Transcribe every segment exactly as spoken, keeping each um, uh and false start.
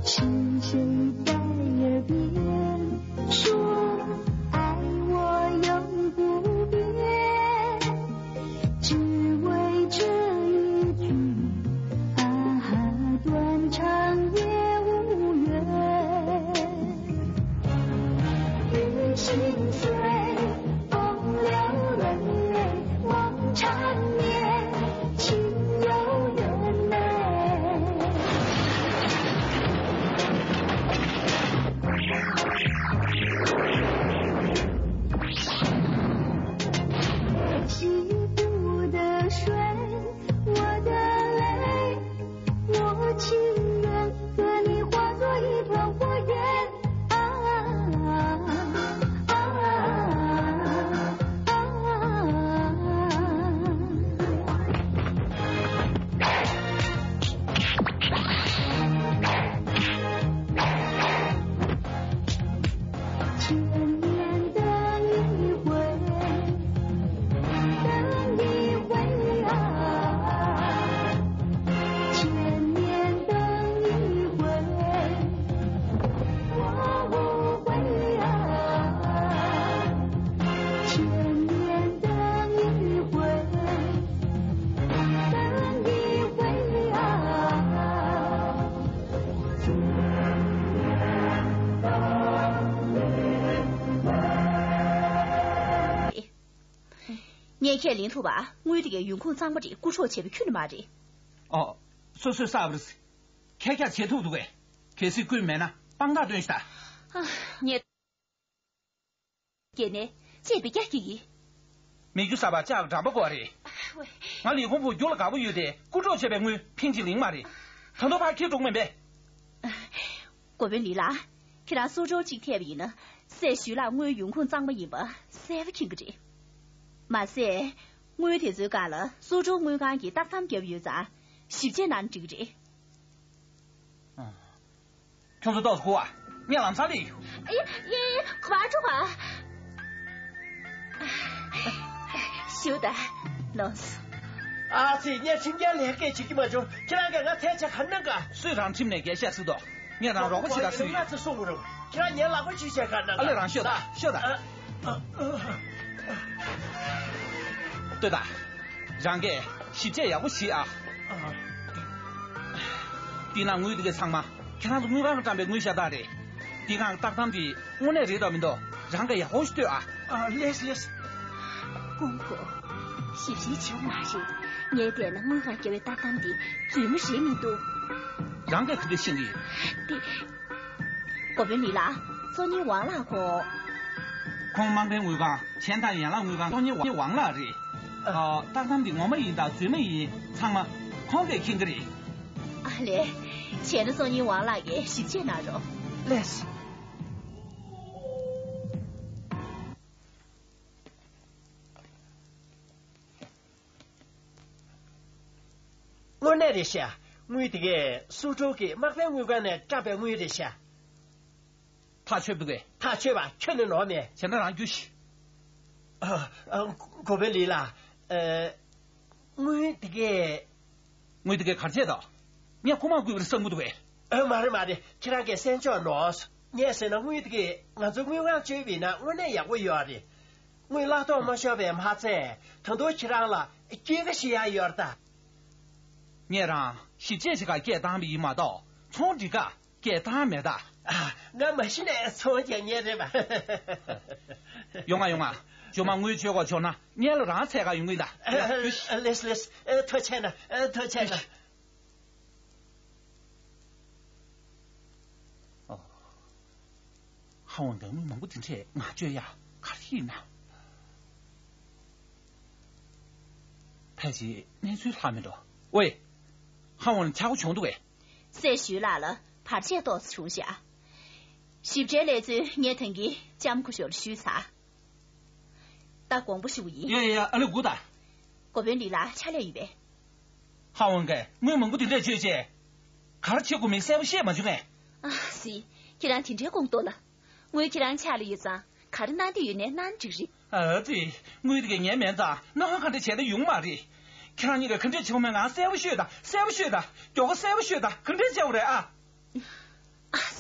是谁在耳边说，爱我永不变？只为这一句，啊，断肠也无怨。与心碎，风流泪，望缠绵，情有缘美。洗不得水，我的泪，我情愿和你化作一团火焰。啊，啊，啊，啊。千年等一回，等一回啊，千年等一回。 我无悔啊，千年等一回，等一回啊。ངས་ཁས་ལེན་ཐུབ་པ། དངུལ་དེ་གའི་ཡོང་ཁུངས་གཙང་མ་རེད། རྐུ་འཕྲོག་བྱས་པ་ཁྱོན་ནས་མ་རེད། ཨོ། སོ་སོས་བསགས་པ་རེད། ཁྱེད་ཅག་བྱེད་ཐུབ་འདུག་གས། གལ་སྲིད་རྐུན་མེད་ན་དཔང་རྟགས་སྟོན་ཤིག་ད། ཨ། ངས་བརྒྱབ་ནས་ཅེས་བེ་རྒྱག་གི་ཡིན། མི་རྒྱུ་གསར་པ་ལྕགས་འགྲམ་པ་དགོས་རེད། ཨ། ཝེ། ང་ལས་ཁུངས་པུ་རྒྱུགས་ལ་དགའ་པོ་ཡོད་དེ། རྐུ་འཕྲོག་བྱས་པའི་དངུལ་ཕིང་གཅིག་ལེན་མ་རེད། ད་དུང་ཕར་འཁྱེར་འགྲོ་གི་མིན་པས། གོ་བོན་ལི་ལགས། ཁྱེད་རང་སུའུ་ཀྲོའུ་གཅིག་ཐེབས་པ་ཡིན་ན། སྲས་ཞུས་ལགས་དངུལ་ཡོང་ཁུངས་གཙང་མ་ཡིན་པ་གསལ་པོ་མཁྱེན་གྱི་རེད། མ་ཟད། དངུལ་དེ་ཚོའི་སྒང་ལ་སུའུ་ཀྲོའུ་དངུལ་ཁང་གིས་བཏགས་གཏམ་བརྒྱབ་ཡོད་ཙང་། ཞིབ་དཔྱད་གནང་ན་འགྲིག་གི་རེད། ཨ། ཁྱོད་ཚོ་ཏོག་ཙམ་སྒུག་ཨ། ངས་ལམ་སང་སླེབས་ཡོང་། ཨ། ཡེ་ཡེ། ག་པར་འགྲོ་ག་ཞུ་ད། ནོ། ཨ་ཙི། ངས་ཁྲིམས་འགལ་ལས་ཀ་བྱེད་ཀྱི་མ་བྱུང་། ཁྱེད་རང་གིས་ང་ཐལ་ཆ་ག་གནང་ག་སུས་རང་ཁྲིམས་ནས་འགལ་བཤགས་ཟེར་དོ། ངས་རང་རོགས་པ་བྱེད་ད་ཟེར་ཡོད། ང་ཚོ་གསུང་གི་རེད། ཁྱེད་རང་ངའི་ལག་པ་གཅིག་བྱས་ག་གནང་ག་ཨ་ལས། རང་ཤོད་ད། ཤོད་ད། ཨ། ཨ། ཨ། ལྟོས་ད། རང་གིས་ཞིབ་དཔྱད་ཡག་པོ་བྱེད་ཨ། ཨ། དེ་ན་དངུལ་དེ་ག་ཚང་མ་ཁྱེད་རང་ཚོ་དངུལ་ཁང་གིས་བཀྲམ་པའི་དངུལ་ཤ་སྟག་རེད། དེ་གང་བཏགས་གཏམ་དེ་དངོས་གནས་རེད་དམ་མིན་འདུག་རང་གིས་ཡག་པོ་ཞིག་ལྟོས་ཨ། ཨ། ལགས་ལགས། ཀུང་གོ། ཞིབ་བཤེར་བྱེད་དགོས་མ་རེད། ངས་བལྟས་ན་དངུལ་ཁང་རྒྱབ་པའི་བཏགས་གཏམ་དེ་རྫུན་མ་རེད་མི་འདུག་རང་གིས་ག་འདྲ་ཤེས་ཀྱི་ཡོད། དེ། གོ་བོན་ལི་ལགས། སོ་ཉིན་ཝང་ལགས་ཁོ། ཁོང་དམངས་ཕན་དངུལ་ཁང་གཞན་དང་ཡན་ལག་དངུལ་ཁང་སོ་ཉིན་ཝང་ལགས་རེད། ཨ། བཏགས་གཏམ་འདི་ངོ་མ་ཡིན་དང་རྫུན་མ་ཡིན་ཚང་མ་ཁོང་གིས་མཁྱེན་གྱི་རེད། ཨ་ལས། བྱས་ན་སོ་ཉིན་ཝང་ལགས་ཀྱིས་ཞིབ་དཔྱད་གནང་རོགས། ལགས། དངོས་གནས་རེད་ཤག་དངུལ་དེ་གས་སུའུ་ཀྲོའུ་གིས་དམག་དཔོན་དངུལ་ཁང་ནས་བཀྲམ་པའི་དངུལ་རེད་ཤག་ཐག་ཆོད་འདུག་གས། ཐག་ཆོད་པ་ཁྱོན་ནས་ནོར་མེད། བྱས་ན་རང་རྒྱུགས་ཤིག་ཨ། ཨ། གོ་བོན་ལི་ལགས། ཨ། དངུལ་དེ་གས། དངུལ་དེ་གས་ག་རེ་བྱས་དང་། ངས་རྐུ་མ་རྐུས་པ་རེད་བསམ་གྱི་འདུག་གས། ཨ། མ་རེད་མ་རེད། ཁྱེད་རང་གིས་གསན་ཕྱོགས་ནོར། ངས་ཟེར་ན་དངུལ་དེ་གས་ང་ཚོའི་དངུལ་ཁང་བཅོལ་བ་ཡིན་ན་དངོས་གནས་ཡག་པོ་ཡོད་རེད། དངུལ་བརླག་ཐོག་མ་ཤོར་བས་མ་ཚད། ད་དུང་ཁྱེད་རང་ལ་སྐྱེད་ཀ་ཞིག་ཡང་ཡོད་རེད་ད། ངས་རང་ཞིབ་དཔྱད་བྱེད་གར་སྐད་བཏང་བ་ཡིན་མ་གཏོགས་ཚོང་སྒྲིག་ག་སྐད་བཏང་མེད་ད། ཨ། ང་མ་གཞི་ནས་ཚོང་རྒྱག་མཁན་རེད་པ། ཡོང་ང་ཡོང་ང་། ཇོ་མ་དངུལ་བཅོལ་དགོས་བྱུང་ན་སྔོན་ལ་རང་འཚོལ་གར་ཡོང་གི་ཡིན་ད། ཨ། ལགས་ལགས། ཨ། ཐུགས་རྗེ་གནང་། ཨ། ཐུགས་རྗེ་གནང་། ཨོ། ཧ་ཝང་གིས་དངུལ་མང་པོ་དེ་འདྲས་ང་བཅོལ་ཡག་ག་རེ་ཡིན་ན། ཕལ་ཆེར་གནས་ཚུལ་ལྷག་མེད་འགྲོ། ཝེ། ཧ་ཝང་ལ་ཆག་སྒོ་བྱུང་འདུག་གས། སྲས་ཞུས་ལགས་ལ་བར་ཆད་ཏོག་ཙམ་བྱུང་ཤག་ཞིབ་ཕྲའི་གནས་ཚུལ་ངས་ད་གིན་ལྕམ་སྐུ་ཞབས་ལ་ཞུས་ཚར། ད་དགོངས་པ་ཞུ་གི་ཡིན། ཡ་ཡ་ཡ། ཨ་ལས་སྒུག་ད། གོ་བོན་ལི་ལགས་ཕྱག་ལས་ཡོད་པས། ཧ་ཝང་གིས་དངུལ་མང་པོ་དེ་འདྲས་བཅོལ་བྱས། ག་རེ་བྱེད་དགོས་མིན་གསལ་པོ་ཤེས་མ་བྱུང་ངས། ཨ་ཙི། ཁྱེད་རང་དེ་འདྲའི་དགོངས་དོགས་ལ། དངུལ་ཁྱེད་རང་ཕྱག་ལ་ཡོད་ཙང་ག་རེ་གནང་འདོད་ཡོད་ནའི་གནང་འགྲིག་རེད། ཨ་ཙི། དངུལ་དེ་གས་ངའི་མིན་ཙང་སྣང་བ་ག་འདྲ་བྱས་ན་ཡོང་མ་རེད། ཁྱེད་རང་གཉིས་ཀས་ག་འདྲས་བྱེད་དགོས་མིན་ང་གསལ་པོ་ཤོད་ད། གསལ་པོ་ཤོད་ད། མགྱོགས་པོ་གསལ་པོ་ཤོད་ད། ག་འདྲས་བྱེད་དགོས་རེད་ཨ།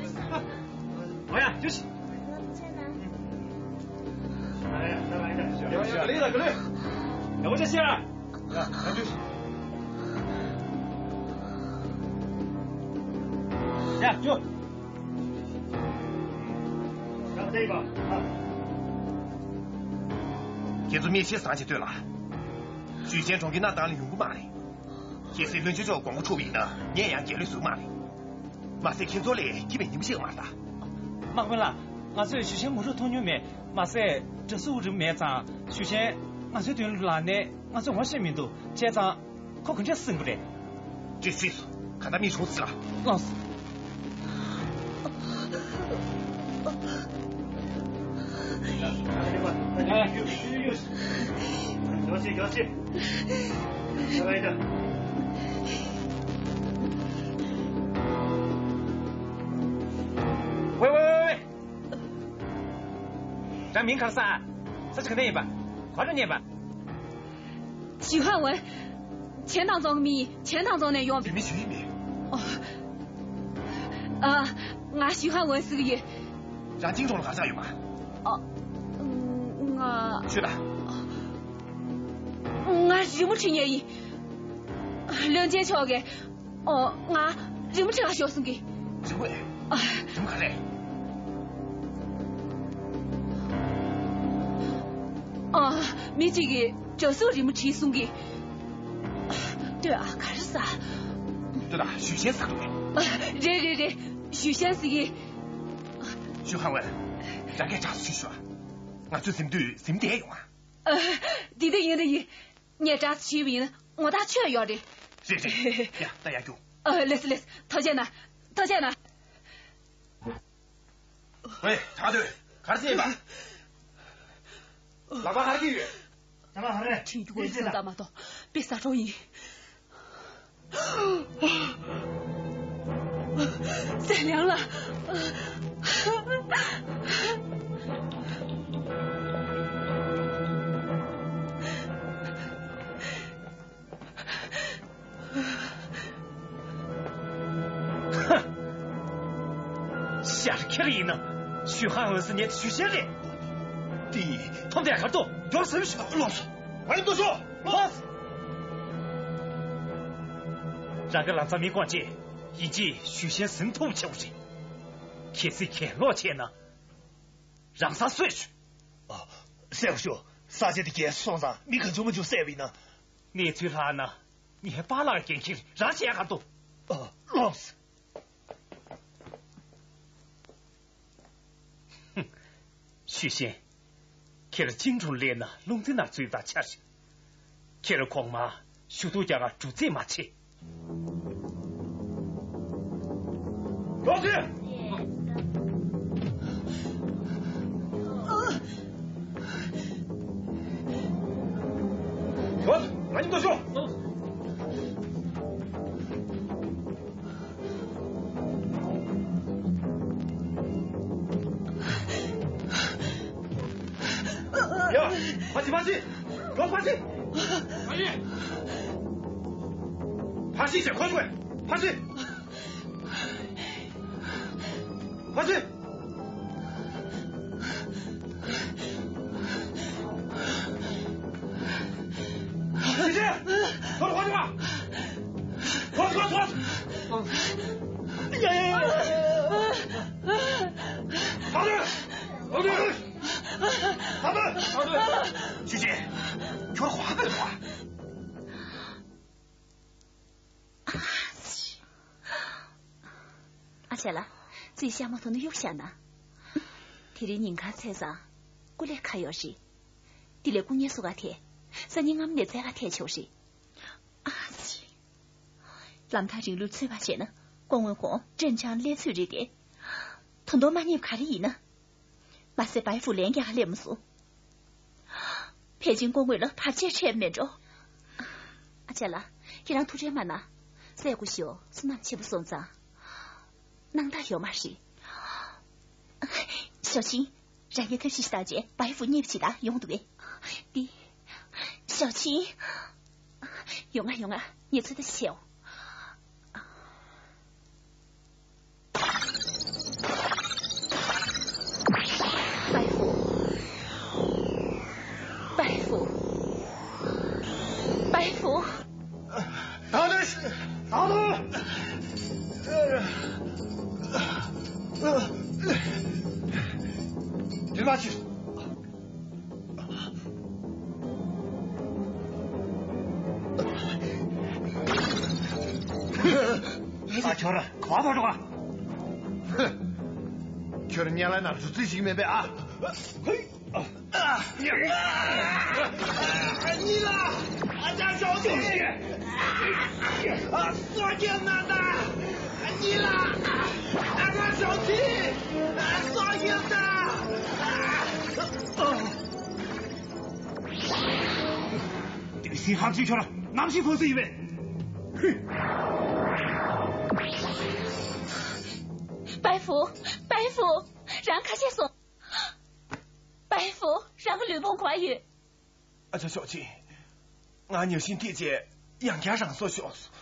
ཨ། ཨོ་ཡ། ཅུ་ཤི། ཨ་ཡ། ད་ལ་ཡ། ཡ་ལེ་ལ་ག་ལེ། ཡ་འོ་ཅི་ཤི་ཡ། ཡ་ད་ཅུ་ཤི། ཡ་ཅུ། ཡ་ད་ཡི་ག། ཨ། ཁྱེད་ཚོ་མི་ཆེ་སང་ཆེ་ལྟོས་ལ། ཞུས་ཅན་གྲོང་ཁྱེར་ན་བཏང་ལ་ཡོང་གི་མ་རེད། གལ་སྲིད་བློན་ཆེན་མཆོག་དགོངས་པ་འཁྲོལ་བ་ཡིན་ན་ངས་ཡང་རྒྱལ་བློན་བཟོ་གི་མ་རེད། མ་ཟད་ཁྱེད་ཚོ་ལས་སྐྱིད་པའི་ཉིན་མོ་ཞིག་མ་རེད་ད། དམག་དཔོན་ལགས། ང་ཚོས་ཞུས་ཅན་ངོ་སྤྲོད་ཐུབ་མྱོང་མེད། མ་ཟད་དྲ་ཟུར་རིན་མེད་ཙང་ཞུས་ཅན་ང་ཚོའི་མདུན་ལ་ནས་ང་ཚོ་ངོ་ཤེས་མི་འདུག་བྱས་ཙང་ཁོ་ག་འདྲས་སེམས་པ་རེད། ཅི་སྲིད་སོ། ག་འདྲ་མི་ཆོག་ཟེར་ལ། ལགས་སོ། ཝེ་ཝེ་ཝེ་ཝེ། རང་མིང་ག་རེ་ཟེར། ས་ཆ་ག་ནས་ཡིན་པ། ག་པར་ཉན་པ། ཞུས་ཧན་ཝུན། ཆན་ཐང་རྫོང་གི་མི་ཡིན། ཆན་ཐང་རྫོང་ནས་ཡོང་། བུད་མེད་ཞུས་ཡིན་མིན། ཨོ། ཨ། ང་ཞུས་ཧན་ཝུན་ཟེར་གི་ཡིན། རང་ཅིང་ཀྲོང་ལ་ག་རེ་ཆགས་ཡོད་མ། ཨ། ང་། ཤོད་ད། ང་རི་མོ་འབྲི་མཁན་ཡིན། བློན་ཆེན་མཆོག་གིས། ཨོ། ང་རི་མོ་འབྲི་ག་ཤོག་གསུང་གི། རི་མོ་ཨེ། ཨ། རི་མོ་ག་རེ། ཨ། མི་གཅིག་གིས་དྲ་ཟུར་རི་མོ་བྲིས་གསུང་གི། ལྟོས་ཨ། ག་རེ་ཟ། ལྟོས་ད། ཞུས་ཅན་ཟེར་འདུག་གས། རེད་རེད་རེད། ཞུས་ཅན་ཟེར་གི། ཞུས་ཧན་ཝུན། རང་གིས་དྲག་སོང་ཞུས་ཤོག་ང་ཚོས་ཟིན་དུས་ཟིན་བསྡད་ཡོང་ཨ། ཨ། འདི་འདྲ་ཡིན་ན་ཡིན། ངས་དྲག་ཞུས་པ་ཡིན་ན་ངོ་ཐག་ཆོད་ཡོད་རེད། རེད་རེད། ཡ་ད་ཡར་རྒྱུགས། ཨ། ལགས་སོ་ལགས་སོ། ཐུགས་རྗེ་གནང་། ཐུགས་རྗེ་གནང་། ཝེ། དྲག་སྟོན། ག་རེ་བྱས་པ། ལག་པ་ག་རེ་གྱོན་ཡོད། ཁྲིན་ཏུའུ་ཁོའི་སེམས་ཐག་མ་གཏོགས་དཔེ་ཟ་འཕྲོ་ཡིན། ཟན་ལང་ལ། ཡར་ཁྱེར་ཡིན་ན། ཞུས་ཧང་འོད་ཟེར་ཉེ་ཞུས་ཤན་རེད། དེ། ཐོམ་དེ་གར་དུ་མགྱོགས་སེམས་ཤོག་ལོགས་སུ། ང་ཡི་འདུག་ཤོག་ལོགས། རང་གི་ལམ་སང་མི་ཀོང་ཅེ། ཡིན་གཅིག་ཞུས་ཤན་ཟིན་ཐུབ་ཆེ་བ་རེད། གལ་སྲིད་གྱེན་ལོག་བྱས་ན། རང་ས་གསོད་ཆོག་ཨ། གསལ་ཤོག་ས་ཆ་དེ་གས་སོང་ཙང་མི་ག་ཚོད་མ་བྱུང་གསལ་བ་ཡིན་ན། གནས་ཚུལ་ལྷག་ན། ངའི་པཱ་ལགས་འགན་འཁྱེར་རང་བྱས་གར་དུ། ཨ། ལོགས། ཞུས་ཤན། ཁྱེད་ཅིང་ཁྲུང་ལེན་ན་རླུང་འཚེ་ནར་འཛུལ་དང་ཆར་ཞིག་ཁྱེད་གོང་མ་ཞུ་གཏུག་རྒྱག་ག་གྲུ་རྩེད་མ་བྱེད། ལོག་སྟེ། ཡོད། ང་གཉིས་ལྟོས་ཤོག་ཡ། ཕ་ཆི་ཕ་ཆི། ཡོད་ཕ་ཆི། ཕ་ཆི། ཕ་ཆི་ཟེར་གོ་སོང་ངས། ཕ་ཆི། ཕ་ཆི། ཕ་ཆི། ཐོ་ཐོ་ཐོ། ཐོ་ཐོ་ཐོ། ཡ་ཡ་ཡ། ཕ་ཆི། ཕ་ཆི། ཕ་ཆི། ཕ་ཆི། ཕ་ཆི། ཁྱོད་ཁོ་ཧ་པེ་ཐོ། ཨ་ཅག་ལགས། ཚེ་ཤ་མ་ཐུང་ནི་གཡུག་བཞག་ན། དེ་རིང་ཉིན་གང་ཚེས་བཟང་། སྐུ་ལས་ཁ་ཡོད་རེད། དེ་ལས་སྐུ་ངལ་གསོ་ག་ཐད། སང་ཉིན་སྔ་མོ་ནས་རྩེད་ག་ཐད་ཆོག་རེད། ཨ་ཅག་ལམ་ཐག་རིང་ལུགས་ཚོད་པ་བྱས་ན་སྐུ་ངོ་ཁོང་ཀྲེན་ཆང་ལས་ཚོད་རེད་དེ། ད་དུང་མ་རྙེད་ག་རེ་ཡིན་ན། མ་ཟད་བའི་ཧྥུ་ལན་རྒྱག་སླེབས་མ་སོང་། ཕལ་ཆེར་སྐུ་ངོ་ལ་བར་ཆད་འཕྲད་མེད་འགྲོ། ཨ་ཅག་ལགས། ཁྱེད་རང་ཐུགས་ཁྲལ་མ་གནང་། སྲས་སྐུ་ཞབས་བསོད་ནམས་ཆེན་པོ་སོང་ཙང་། སྣང་དག་ཡོད་མ་རེད། ཞའོ་ཆིང་། རང་གིས་ཐབས་ཤེས་ཤིག་བཏང་རྗེས་བའི་ཧྥུ་མཉེས་པ་ཅིག་དང་ཡོང་འདུག་པས། འདི། ཞའོ་ཆིང་། ཡོང་ང་ཡོང་ང་། ངས་ཚོད་ལྟ་བྱེད་འོ། པའི་ཧྥུ། པའི་ཧྥུ། པའི་ཧྥུ། ད་དུ། ད་དུ། དེ་མ་ཕྱིར། ཨ། ཁྱོད་ར་ག་པར་འགྲོ་ག། ཁྱོད་ར་ཉ་ལ་ན་རུ་ཙི་ཞིག་མེད་པས་ཨ། ཧེ། ཨ། ཨ། གཉིས་ལ། ཨ་ཅག་ཞའོ་ཆིང་། ཨ། སྲོག་སྐྱོབ་གནང་དང་། གཉིས་ལ། ཨ་ཅག་ཞའོ་ཆིང་། ཨ། སྲོག་སྐྱོབ་དང་། ཨ། དེ་སྲིད་ཧབ་ཅིག་ཁྱོད་ར་གནམ་གཤིས་ཕོག་སྲིད་ཡིན་པས། ཧུ། པའི་ཧྥུ། པའི་ཧྥུ། རང་ཁ་ཤས་སོང་། པའི་ཧྥུ། རང་གི་ལུས་ཕུང་ག་པར་ཡོད། ཨ་ཅག་ཞའོ་ཆིང་། ང་ཉལ་ཞིང་ཐིག་རྗེས་ཡང་བསྐྱར་རང་སྲོག་ཤོར་སོང་།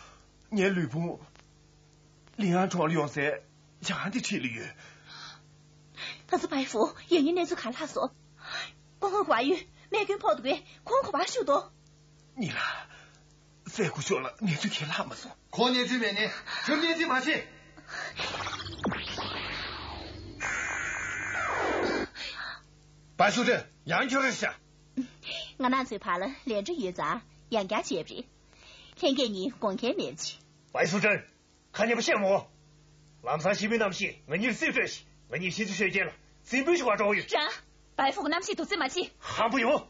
ངའི་ལུས་ཕུང་ལི་ཨང་གྲོང་ལ་ཡོང་སའི་བྱང་དེ་འཁྲིས་ལ་ཡོད། ད་ཚོ་པའི་ཧྥུ་ཡོད་ཉིན་གནས་ཚུལ་ག་ལྷག་སོང་། སྐུ་ངོ་ག་པར་ཡོད། རྨས་སྐྱོན་ཕོག་འདུག་པས་ཁོང་ག་པར་བཞུགས་འདུག་གཉིས་ལ། སྲས་སྐུ་ཞབས་ལ་གནས་ཚུལ་གྱིས་ལྷག་མ་སོང་། ཁོང་གནས་ཚུལ་མེད་ནས་ཁྱོད་གནས་ཚུལ་མ་ཤེས། པའི་སུ་ཁྲེན། ཡང་ཁྱོད་རེད་ཤག་ང་རང་ཚོའི་བར་ལ་ལས་འཕྲོ་ཡོད་ཙང་ཡང་བསྐྱར་བྱས་པ་རེད། ལྷན་རྒྱས་གཉིས་དགོངས་འགལ་མེད་པ་ཅིག་པའི་སུ་ཁྲེན། ཁ་ཉེ་པོ་བཤད་མོ། ལམ་སང་ཤི་མི་རྣམས་ཤིག་ང་གཉིས་རྩིས་སྤྲོད་ཤིག་ང་གཉིས་ཤི་ཚེ་ཆོས་རྒྱལ་ལ་རྩིས་འབུལ་ཞུ་བར་འགྲོ་གི་ཡོད། རང་། བའི་ཧྥུ་གནམ་གཤིས་དུག་རྫས་མ་བྱེད། ཧམ་པོ་ཡོང་།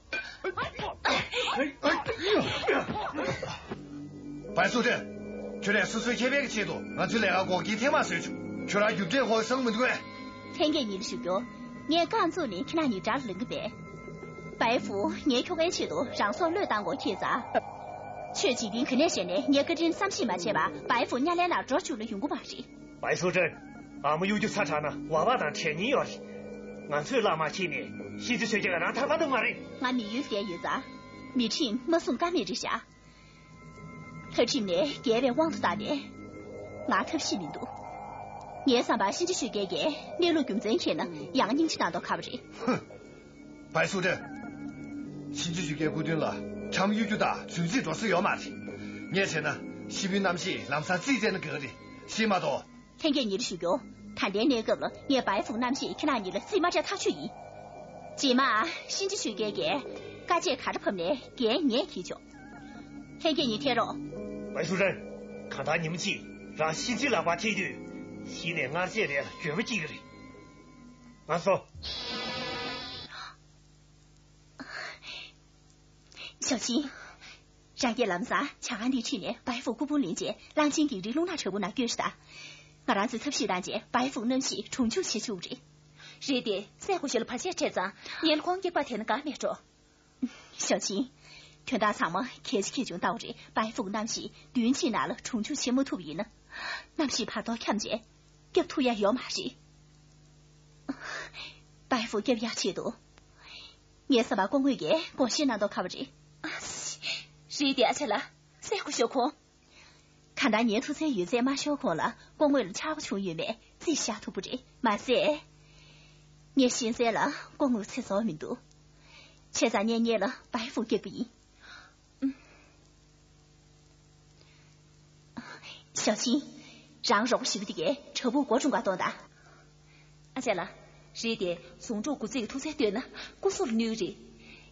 བའི་སུ་ཁྲེན། ཁྱོད་རས་སོ་སོའི་ཁེ་ཕན་གྱི་ཆེད་དུ་ང་ཚོའི་ལས་ཀ་འགོག་རྐྱེན་ཐེངས་མང་བཟོས་བྱུང་། ཁྱོད་རང་རྒྱུ་འབྲས་ཁོ་བསམ་མི་འདུག་གས། ལྷན་རྒྱས་གཉིས་ལ་ཞུ་རྒྱུ། ངས་རྐང་བཙུགས་ནས་ཁྱེད་རང་གཉིས་དགྲར་ལེན་གྱི་མེད། བའི་ཧྥུ་ངའི་ཁྱོ་གའི་ཆེད་དུ་རང་སྲོག་བློས་བཏང་དགོས་ཁེལ་ཙང་། ཆོས་འཇིག་རྟེན་ག་ནས་བྱས་ནས་ངའི་བཀའ་དྲིན་བསམ་ཤེས་མ་བྱས་པར་བའི་ཧྥུ་ཉ་ལེན་ལ་འགྲོ་བཅུག་ལ་ཡོང་གི་མ་རེད། བའི་སུ་ཁྲེན། ཨ་མ་གཡོ་སྒྱུ་ཚ་དྲགས་ན་ཝ་ཝ་དང་འཕྲད་ཉེན་ཡོད་རེད། ང་ཚོས་བླ་མ་ཁྱེར་ནས་ཤི་ཚེ་ཆོས་རྒྱལ་ལ་རང་ཐར་པ་འདུག་མ་རེད། ང་མི་ཡུལ་བསྡད་ཡོད་ཙང་། མི་ཁྲིམས་མ་སྲུང་ཀ་མེད་རེད་ཤག་ལྷ་ཁྲིམས་ནས་འགལ་བའི་དབང་དུ་བཏང་ནས། ང་ཐབས་ཤེས་མི་འདུག་ངའི་བསམ་པར་གཤིན་རྗེ་ཆོས་རྒྱལ་གྱིས་གནས་ལུགས་རྒྱུ་མཚན་མཁྱེན་ན་ཡང་སྙིང་རྗེ་གནང་མདོག་ཁ་པོ་རེད། ཧུམ། བའི་སུ་ཏན། གཤིན་རྗེ་ཆོས་རྒྱལ་སྐུ་མདུན་ལ་འཁྱམ་གཡུག་རྒྱུ་དང་རྫུན་རྩིས་འགྲོ་ས་ཡོད་མ་རེད། ངས་བྱས་ན་ཤི་བོའི་རྣམ་ཤེས་ལམ་སང་རྩིས་སྤྲད་ན་དགའ་གི་རེད། ཤེས་མ་གཏོགས། ལྷན་རྒྱས་ཉིད་ལ་ཞུ་རྒྱུ། ད་ལྟའི་གནས་སྐབས་ལ་ངས་བའི་ཧྥུང་རྣམ་ཤེས་ཁྱེད་རང་ཉིད་ལ་རྩིས་མ་སྤྲད་ཐག་ཆོད་ཡིན། རྗེས་མ་གཤིན་རྗེ་ཆོས་རྒྱལ་གྱིས་དཀའ་སྤྱད་ག་རེ་ཕབ་ནས་འགན་ངས་འཁྱེར་ཆོག་ལྷན་རྒྱས་ཉིད་ཐད་རོགས། བའི་ཧྥུང་ཧྲན། གང་ལྟར་ཉིན་མོ་གཅིག་རང་གཤིན་རྗེ་ལག་པར་ཐེབས་དུས། གཞི་ནས་སྔར་བྱས་རེད་ལ་འགྱོད་པ་སྐྱེ་གི་རེད། ང་ཚོ། ཞའོ་ཆིན། རང་གིས་ལམ་སང་ཇ་ཁང་འདིར་ཁྲིད་ནས་བའི་ཧྥུང་སྐུ་ཕུང་ལེན་རྗེས་གླང་ཆེན་གངས་རིའི་རླུང་ནག་བྲག་ཕུག་ནང་བསྐྱོད་ཤོག་དང་། ང་རང་ཚོས་ཐབས་ཤེས་བཏང་རྗེས་བའི་ཧྥུང་རྣམ་ཤེས་གྲོང་འཇུག་བྱེད་ཆོག་གི་རེད། རེད་དེ། སྲས་སྐུ་ཞབས་ལ་བར་ཆད་འཕྲད་ཙང་ངས་ལ་ཁོང་སྐྱེག་པ་དེ་ན་དགའ་མེད་འགྲོ། ཞའོ་ཆིན། དོན་དག་ཚང་མ་གལ་ཆེ་གལ་ཆུང་ལྟ་བུ་རེད། བའི་ཧྥུང་རྣམ་ཤེས་བདུན་གཅིག་ནང་ལ་གྲོང་འཇུག་བྱེད་མ་ཐུབ་པ་ཡིན་ན། རྣམ་ཤེས་བར་དོར་འཁྱམས་རྗེས་སྐྱོབ་ཐུབ་ཡ་ཡོད་མ་རེད། བའི་ཧྥུང་སྐྱོབ་ཡ་ཆེད་དུ། ངའི་བསམ་པར་སྐུ་ངོ་གིས་དགོངས་བཞེས་གནང་མདོག་ཁ་པོ་རེད། རེད་དེ་ཨ་ཅེ་ལགས། སྲས་སྐུ་ཞབས་ཁོང་། གང་ལྟར་ངའི་ཐུགས་བརྩེ་ཡོད་ཚད་མ་ཤོར་གོང་ལ་སྐུ་ངོ་ལ་ཆག་སྒོ་བྱུང་ཡོད་མེད་རྩིས་བཞག་ཐུབ་པ་རེད་མ་ཟད། ངས་ཤེས་གསལ་ལ་སྐུ་ངོ་ཚེ་རྫོགས་མི་འདུག་བྱས་ཙང་ངས་ངེད་ལ་བའི་ཧྥུང་སྐྱོབ་ཀྱི་ཡིན། ཞའོ་ཆིན། རང་རོགས་པ་ཞེ་པོ་དེ་གས་བྲག་ཕུག་སྒོ་དྲུང་ག་གཏོང་དང་། ཨ་ཅེ་ལགས། རེད་དེ། ཟུང་འབྲེལ་དགུ་རྩེ་ཡི་ཐུགས་བརྩེ་བཏོན་ན་སྐུ་གཟུགས་ལ་གནོད་རེད།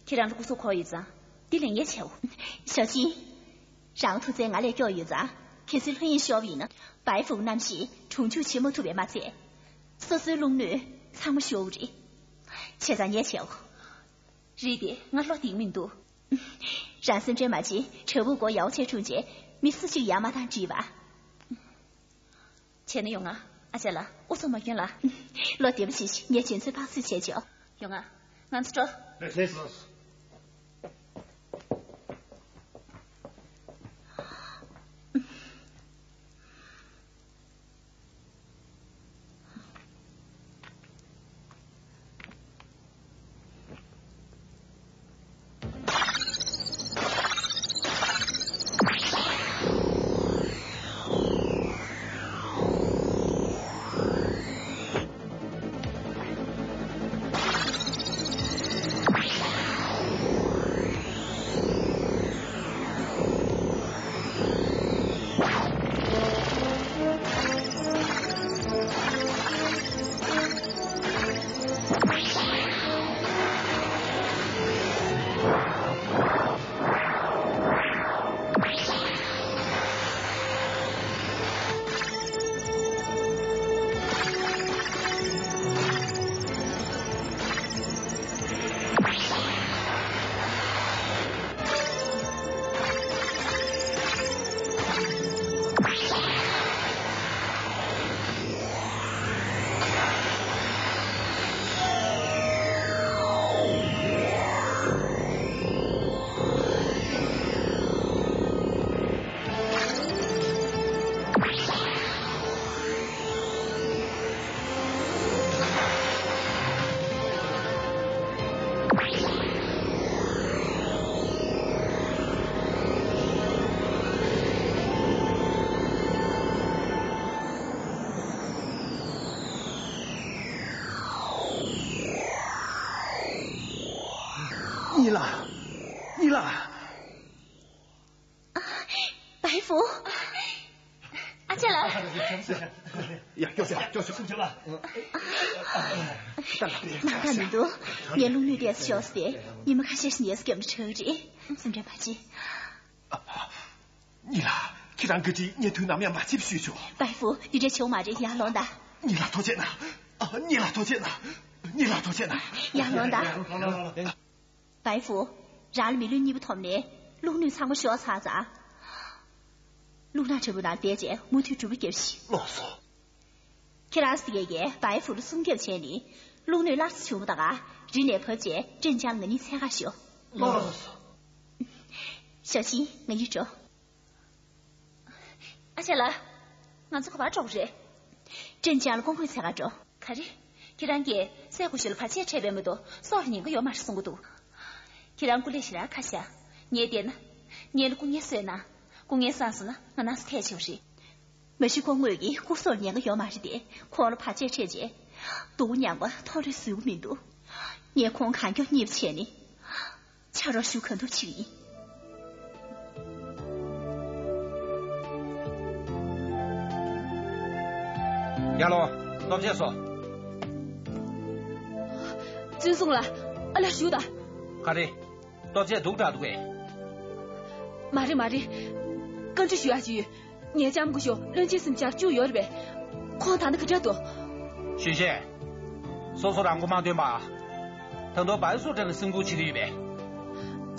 ཁྱེད་རང་ལ་སྐུ་གཟུགས་ཁོག་ཡོད་ཙང་འདི་ལས་ངས་བྱའོ། ཞའོ་ཆིན། རང་ཐུགས་བརྩེ་ང་ལས་སྐྱོ་ཡོད་ཙང་གལ་སྲིད་ལྷོད་གཡེང་ཤོར་བ་ཡིན་ན་བའི་ཧྥུང་རྣམ་ཤེས་གྲོང་འཇུག་བྱེད་མ་ཐུབ་པས་མ་ཚད། སོ་སོའི་རླུང་སྣོད་ཚང་མ་ཤོར་བ་རེད། བྱས་ཙང་ངས་བྱའོ། རེད་དེ། ང་བློ་གཏིང་མི་འདུག་རང་སེམས་ཁྲལ་མ་བྱེད། བྲག་ཕུག་སྒོ་ཡག་པོ་བྱས་བསྲུངས་རྗེས་མི་སུ་གཅིག་ཡར་མ་བཏང་དྲིས་པ། བྱས་ན་ཡོང་ང་། ཨ་ཅེ་ལགས། ཨུ་ཚུགས་མ་སྐྱོན་ལ། བློ་བདེ་པོ་བྱེད་ཤིག་ངས་རྗེས་ཚོད་ཕག་ཚིལ་བྱས་ཆོག་ཡོང་ང་། ང་ཚོ་འགྲོ། ལགས་སོ། གཉིད་ལ། གཉིད་ལ། བའི་ཧྥུང་། ཨ་ཅེ་ལགས། ཡ། སྐྱོ་ཤོག་སྐྱོ་ཤོག་སེམས་ཁྲལ་མ། ནང་ད་མི་འདུག་ངས་རླུང་ནུས་ཏོག་ཙམ་ཤོར་སྟེ་ཉི་མ་ཁ་ཤས་ཤིག་ངལ་གསོ་བརྒྱབ་ན་དྲག་གི་རེད། སེམས་ཁྲལ་མ་བྱེད། གཉིད་ལ། ཁྱེད་རང་གི་གྲིས་ངའི་དུས་ནམ་ཡང་མ་ཕྱིན་ཞུས་ཆོག་བའི་ཧྥུང་། འདི་འདྲ་བྱེད་དགོས་མ་རེད། ཡར་ལོངས་དང་། གཉིད་ལ་ཐུགས་རྗེ་གནང་། ཨ། གཉིད་ལ་ཐུགས་རྗེ་གནང་། གཉིད་ལ་ཐུགས་རྗེ་གནང་། ཡར་ལོངས་དང་། བའི་ཧྥུང་། རང་ལ་མི་ལུས་གཉིས་པོ་ཐོབ་ནས་རླུང་ནུས་ཚང་མ་ཤོར་ཚར་ཙང་། རླུང་ནག་བྲག་ཕུག་ནང་བསྡད་རྗེས་མུ་མཐུད་སྒྲུབ་པ་རྒྱབ་ཤིག་ལགས་སོ། ཁྱེད་རང་ཚོ་དེ་གས་བའི་ཧྥུང་ལ་སྲུང་སྐྱོབ་བྱས་ནས་རླུང་ནུས་སླར་གསོ་བྱུང་བ་དང་། རི་ནས་བབས་རྗེས་ཀྲེན་ཅང་ང་གཉིས་འཚོལ་ག་ཤོག་ལགས་སོ། ཞའོ་ཆིན། ང་གཉིས་འགྲོ། ཨ་ཅེ་ལགས། ང་ཚོ་ག་པར་འགྲོ་དགོས་རེད། ཀྲེན་ཅང་ལ་སྐུ་ངོ་འཚོལ་ག་འགྲོ། ག་རེ། ཁྱེད་རང་གིས་སྲས་སྐུ་ཞབས་ལ་བར་ཆད་འཕྲད་པའི་མི་ཐོག་སྲོག་ལ་ཉེན་ཁ་ཡོད་མ་རེད་གསུང་གི་འདུག་ཁྱེད་རང་སྐུ་ལས་ཞེ་དྲག་ཁ་ཤས། ངས་བལྟས་ན། ངེད་ལ་སྐུ་ངལ་གསོས་ན། སྐུ་ངལ་སངས་སོང་ན་ང་རང་ཚོ་ཐད་ཆོག་རེད། མ་གཞི་ཁོང་ངོས་ཀྱི་སྐུ་སྲོག་ཉེན་ཁ་ཡོད་མ་རེད་དེ། ཁོང་ལ་བར་ཆད་འཕྲད་རྗེས་སྡུག་མྱངས་པ་མཐོ་རིས་བཟོ་གི་མི་འདུག་ངས་ཁོང་གང་མགྱོགས་རྙེད་པ་བྱས་ནས་ཕྱག་རོགས་ཞུ་གང་ཐུབ་བྱེད་ཀྱི་ཡིན། ཡར་ལོངས། སྟོབས་ཆེ་སོ། བཙུན་སྲུང་ལ། ཨ་ལ་ཞུ་དང་། ག་རེ། སྟོབས་ཆེ་སྡུག་དྲགས་འདུག་གས། མ་རེད་མ་རེད། བཀའ་འདྲི་ཞུ་ཡག་ཅིག་ཡོད། ངའི་ལྕམ་སྐུ་ཞབས་བློན་ཆེན་གཟིམ་ཤག་བཅུག་ཡོད་རེད་པས། ཁོང་ད་ནི་ག་འདྲ་འདུག་ཞུས་ཤེས། སོ་སོ་རང་མགོ་མ་ཐོན་པ། ད་དུང་བའི་སུ་ཀྲེན་ལ་སེམས་ཁུར་བྱེད་ཀྱི་ཡོད་པས།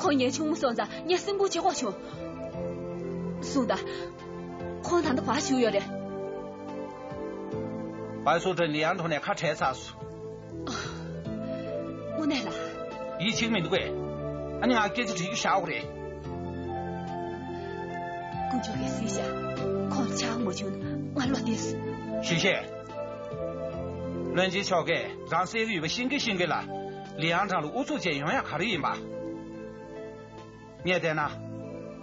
ཁོང་ངའི་ཆུང་མ་སོང་ཙང་ངས་སེམས་ཁུར་བྱེད་དགོས་བྱུང་། གསུངས་དང་། ཁོང་ད་ལྟ་ག་བྱེད་ཀྱི་ཡོད་རེད། བའི་སུ་ཀྲེན་ལི་ཡང་ཐོག་ནས་ཁ་བྲལ་ཚར་སོང་། དངོས་གནས་ལ། ཡིད་ཆེས་མི་འདུག་གས། ཨ་ནི་ང་སྐད་ཆ་དྲི་རྒྱུ་བཞག་དགོས་རེད། དཀོན་མཆོག་གིས་གཟིགས་ཤག་ཁོང་ཆག་མ་བྱུང་ན་ང་བློ་བདེ་སོང་། ཞུས་ཤེས། བློན་ཆེན་མཆོག་གིས་རང་གསལ་གྱི་ཡོད་པ་ཤེས་ཀྱིན་ཤེས་ཀྱིན་ལ། ལི་ཡང་ཀྲང་ལ་ཨུ་ཚུགས་བྱས་ཡོང་ཡག་ག་རེ་ཡིན་པ། ངས་བལྟས་ན།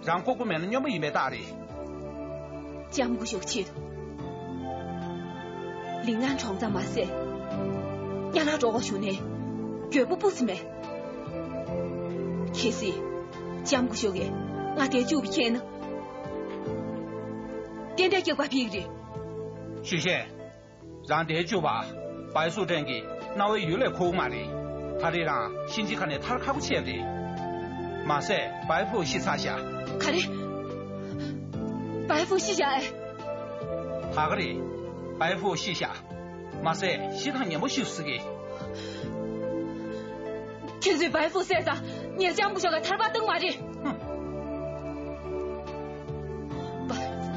རང་ལྐུགས་པ་མེད་ན་སྨྱོན་པ་ཡིན་པའི་རྟགས་རེད། ལྕམ་སྐུ་ཞབས་ཆེད་དུ། ལིང་ཨན་གྲོང་ཚང་མ་ཟད། གཉའ་ལག་འགྲོ་དགོས་བྱུང་ནའི། འགྱོད་པ་སྤུ་ཙམ་མེད། གལ་སྲིད། ལྕམ་སྐུ་ཞབས་ཀྱིས་ང་དེར་བཅུག་པ་མཁྱེན་ན། ཏན་ཏན་སྐྱག་པ་ཕྱིས་ཀྱི་རེད། ཞུས་ཤེས། རང་དེར་བཅུག་པ། བའི་སུ་ཀྲེན་གྱིས་གནའ་བོའི་ཡུལ་ལས་ཁུག་མ་རེད། ད་རེས་རང་གཤིན་རྗེ་ཁ་ནས་ཐར་ཁག་པོ་ཆགས་རེད། མ་ཟད་བའི་ཧྥུ་ཤི་ཚར་ཤག་ག་རེ། བའི་ཧྥུ་ཤི་ཤག་ཨེ། ད་ག་རེད། བའི་ཧྥུ་ཤི་ཤག་མ་ཟད་ཤི་སྟངས་ངན་པོ་ཞིག་ཟེར་གི། ཁྱེད་ཚོས་བའི་ཧྥུ་བསད་ཙང་ངས་ལྕམ་སྐུ་ཞབས་ལ་ཐར་པ་བཏང་མ་རེད། ཧུམ། བའི་ཧྥུ།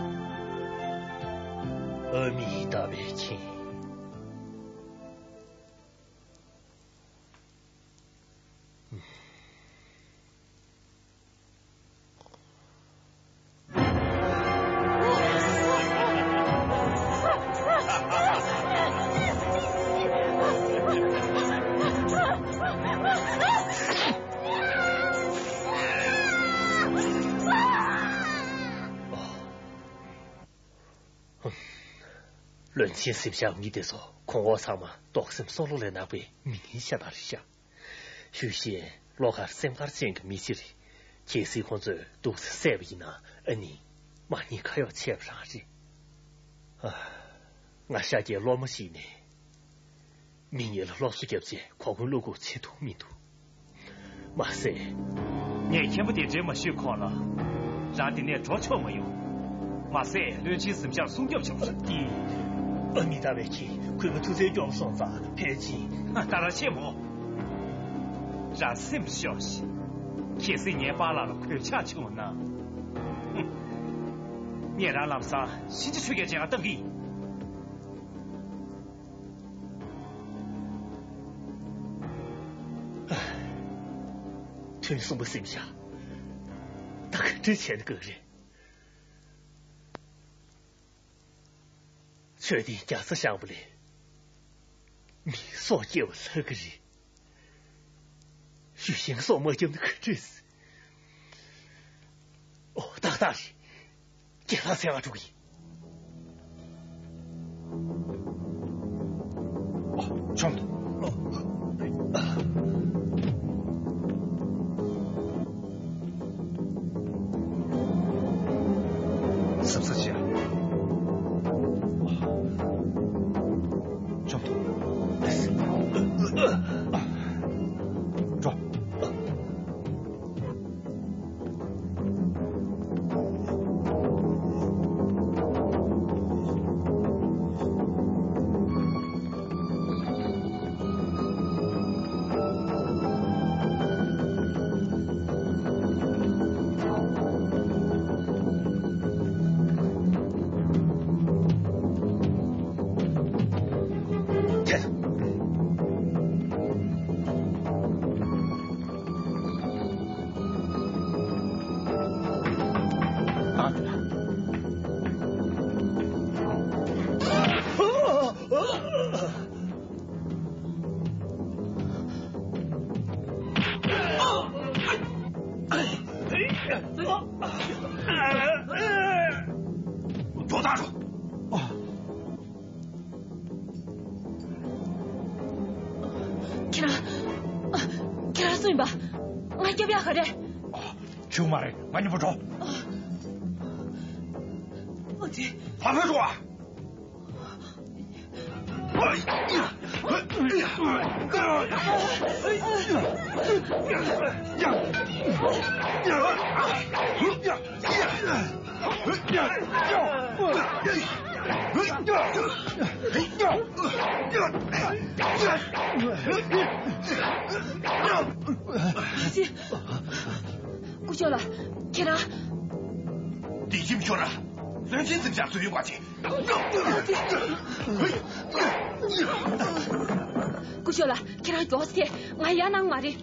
ཨ་མི་ཏཱ་བའི་ཁྱིམ། བློན་ཆེན་གཟིམ་ཤག་གཉིས་དེ་ཚོ་གོང་འོག་ཚང་མ་དོགས་ཟོན་སྲོག་བླུ་ལས་ནག་པའི་མི་ངན་ཤ་སྟག་རེད་ཤག་ཞུས་ཤེས། བློ་དཀར་སེམས་དཀར་ཅན་གྱི་མི་ཅིག་རེད། གལ་སྲིད་ཁོང་ཚོས་འདུག་སེ་བསད་པ་ཡིན་ན་ཨ་ནི་མ་ཉེས་ཁ་གཡོགས་ཆད་པ་རང་རེད། ཨ། ང་ཤཱཀྱའི་སློབ་མ་ཞིག་ནས་མི་ངན་ལ་སློབ་གསོ་བརྒྱབ་རྗེས་གོ་བསྐོན་བློ་འགུག་བྱེད་ཐུབ་མི་འདུག་མ་ཟད། ངས་མཁན་པོ་དེ་འདྲེ་མ་ཞུས་གོང་ལ། རང་དེ་ནས་འགྲོ་ཆོག་མ་ཡོང་། མ་ཟད་བློན་ཆེན་གཟིམ་ཤག་སྲུང་སྐྱོབ་བྱེད་དགོས་ཀྱི། ཨ་མི་ཏཱ་བའི་ཁྱིམ་གུས་པ་ཐུགས་བརྩེ་སྐྱོང་སོང་ཙང་ཕལ་ཆེར། ད་ར་ཆེ་མོ། རང་སེམས་ཤོར་ཞིག་གལ་སྲིད་ངའི་པཱ་ལགས་ལ་གོད་ཆག་བྱུང་ན། ཧུམ། ངས་རང་ལམ་སང་གཤིན་རྗེ་ཆོས་རྒྱལ་མཇལ་ཁ་བཏང་གི་ཡིན། ཐུན་གསུམ་པ་གཟིམ་ཤག་ད་ག་འདྲ་བྱས་ན་དགའ་གི་རེད། མཆོད་རྟེན་བརྒྱ་རྩ་བཞེངས་པ་ལས་མིའི་སྲོག་སྐྱེལ་བ་ལྷག་གི་རེད། ཞུས་ཤེས་སྲོག་མ་བསྐྱབས་ན་ག་འདྲས། ཨོ་ཏག་ཏག་རེད། རྒྱལ་ལགས་འཚོལ་བར་འགྲོ་གི་ཡིན། ཨོ་ཆོམ་དུ། ཨོ། སབ་སབ་བྱས། ཆོམ་དུ། འགྲོ། འགྲོ་དང་འགྲོ། པ། ང་སྐྱོབ་ཡག་ག་རེད། ཨ། བྱུང་མ་རེད། ང་མཉམ་པོ་འགྲོ། ཨ་ཙི། ཕར་ཕར་འགྲོ་ཨ། སྐུ་ཞབས་ལགས། ཁྱེད་རང་། དེ་ཁྱིམ་ཤོར་ར། བློན་ཆེན་ཚིག་ཅག་ཚོད་ཡོད་པ་ཅིག་སྐུ་ཞབས་ལགས། ཁྱེད་རང་མགྱོགས་སེ། ང་ཡར་ནང་མ་རེད།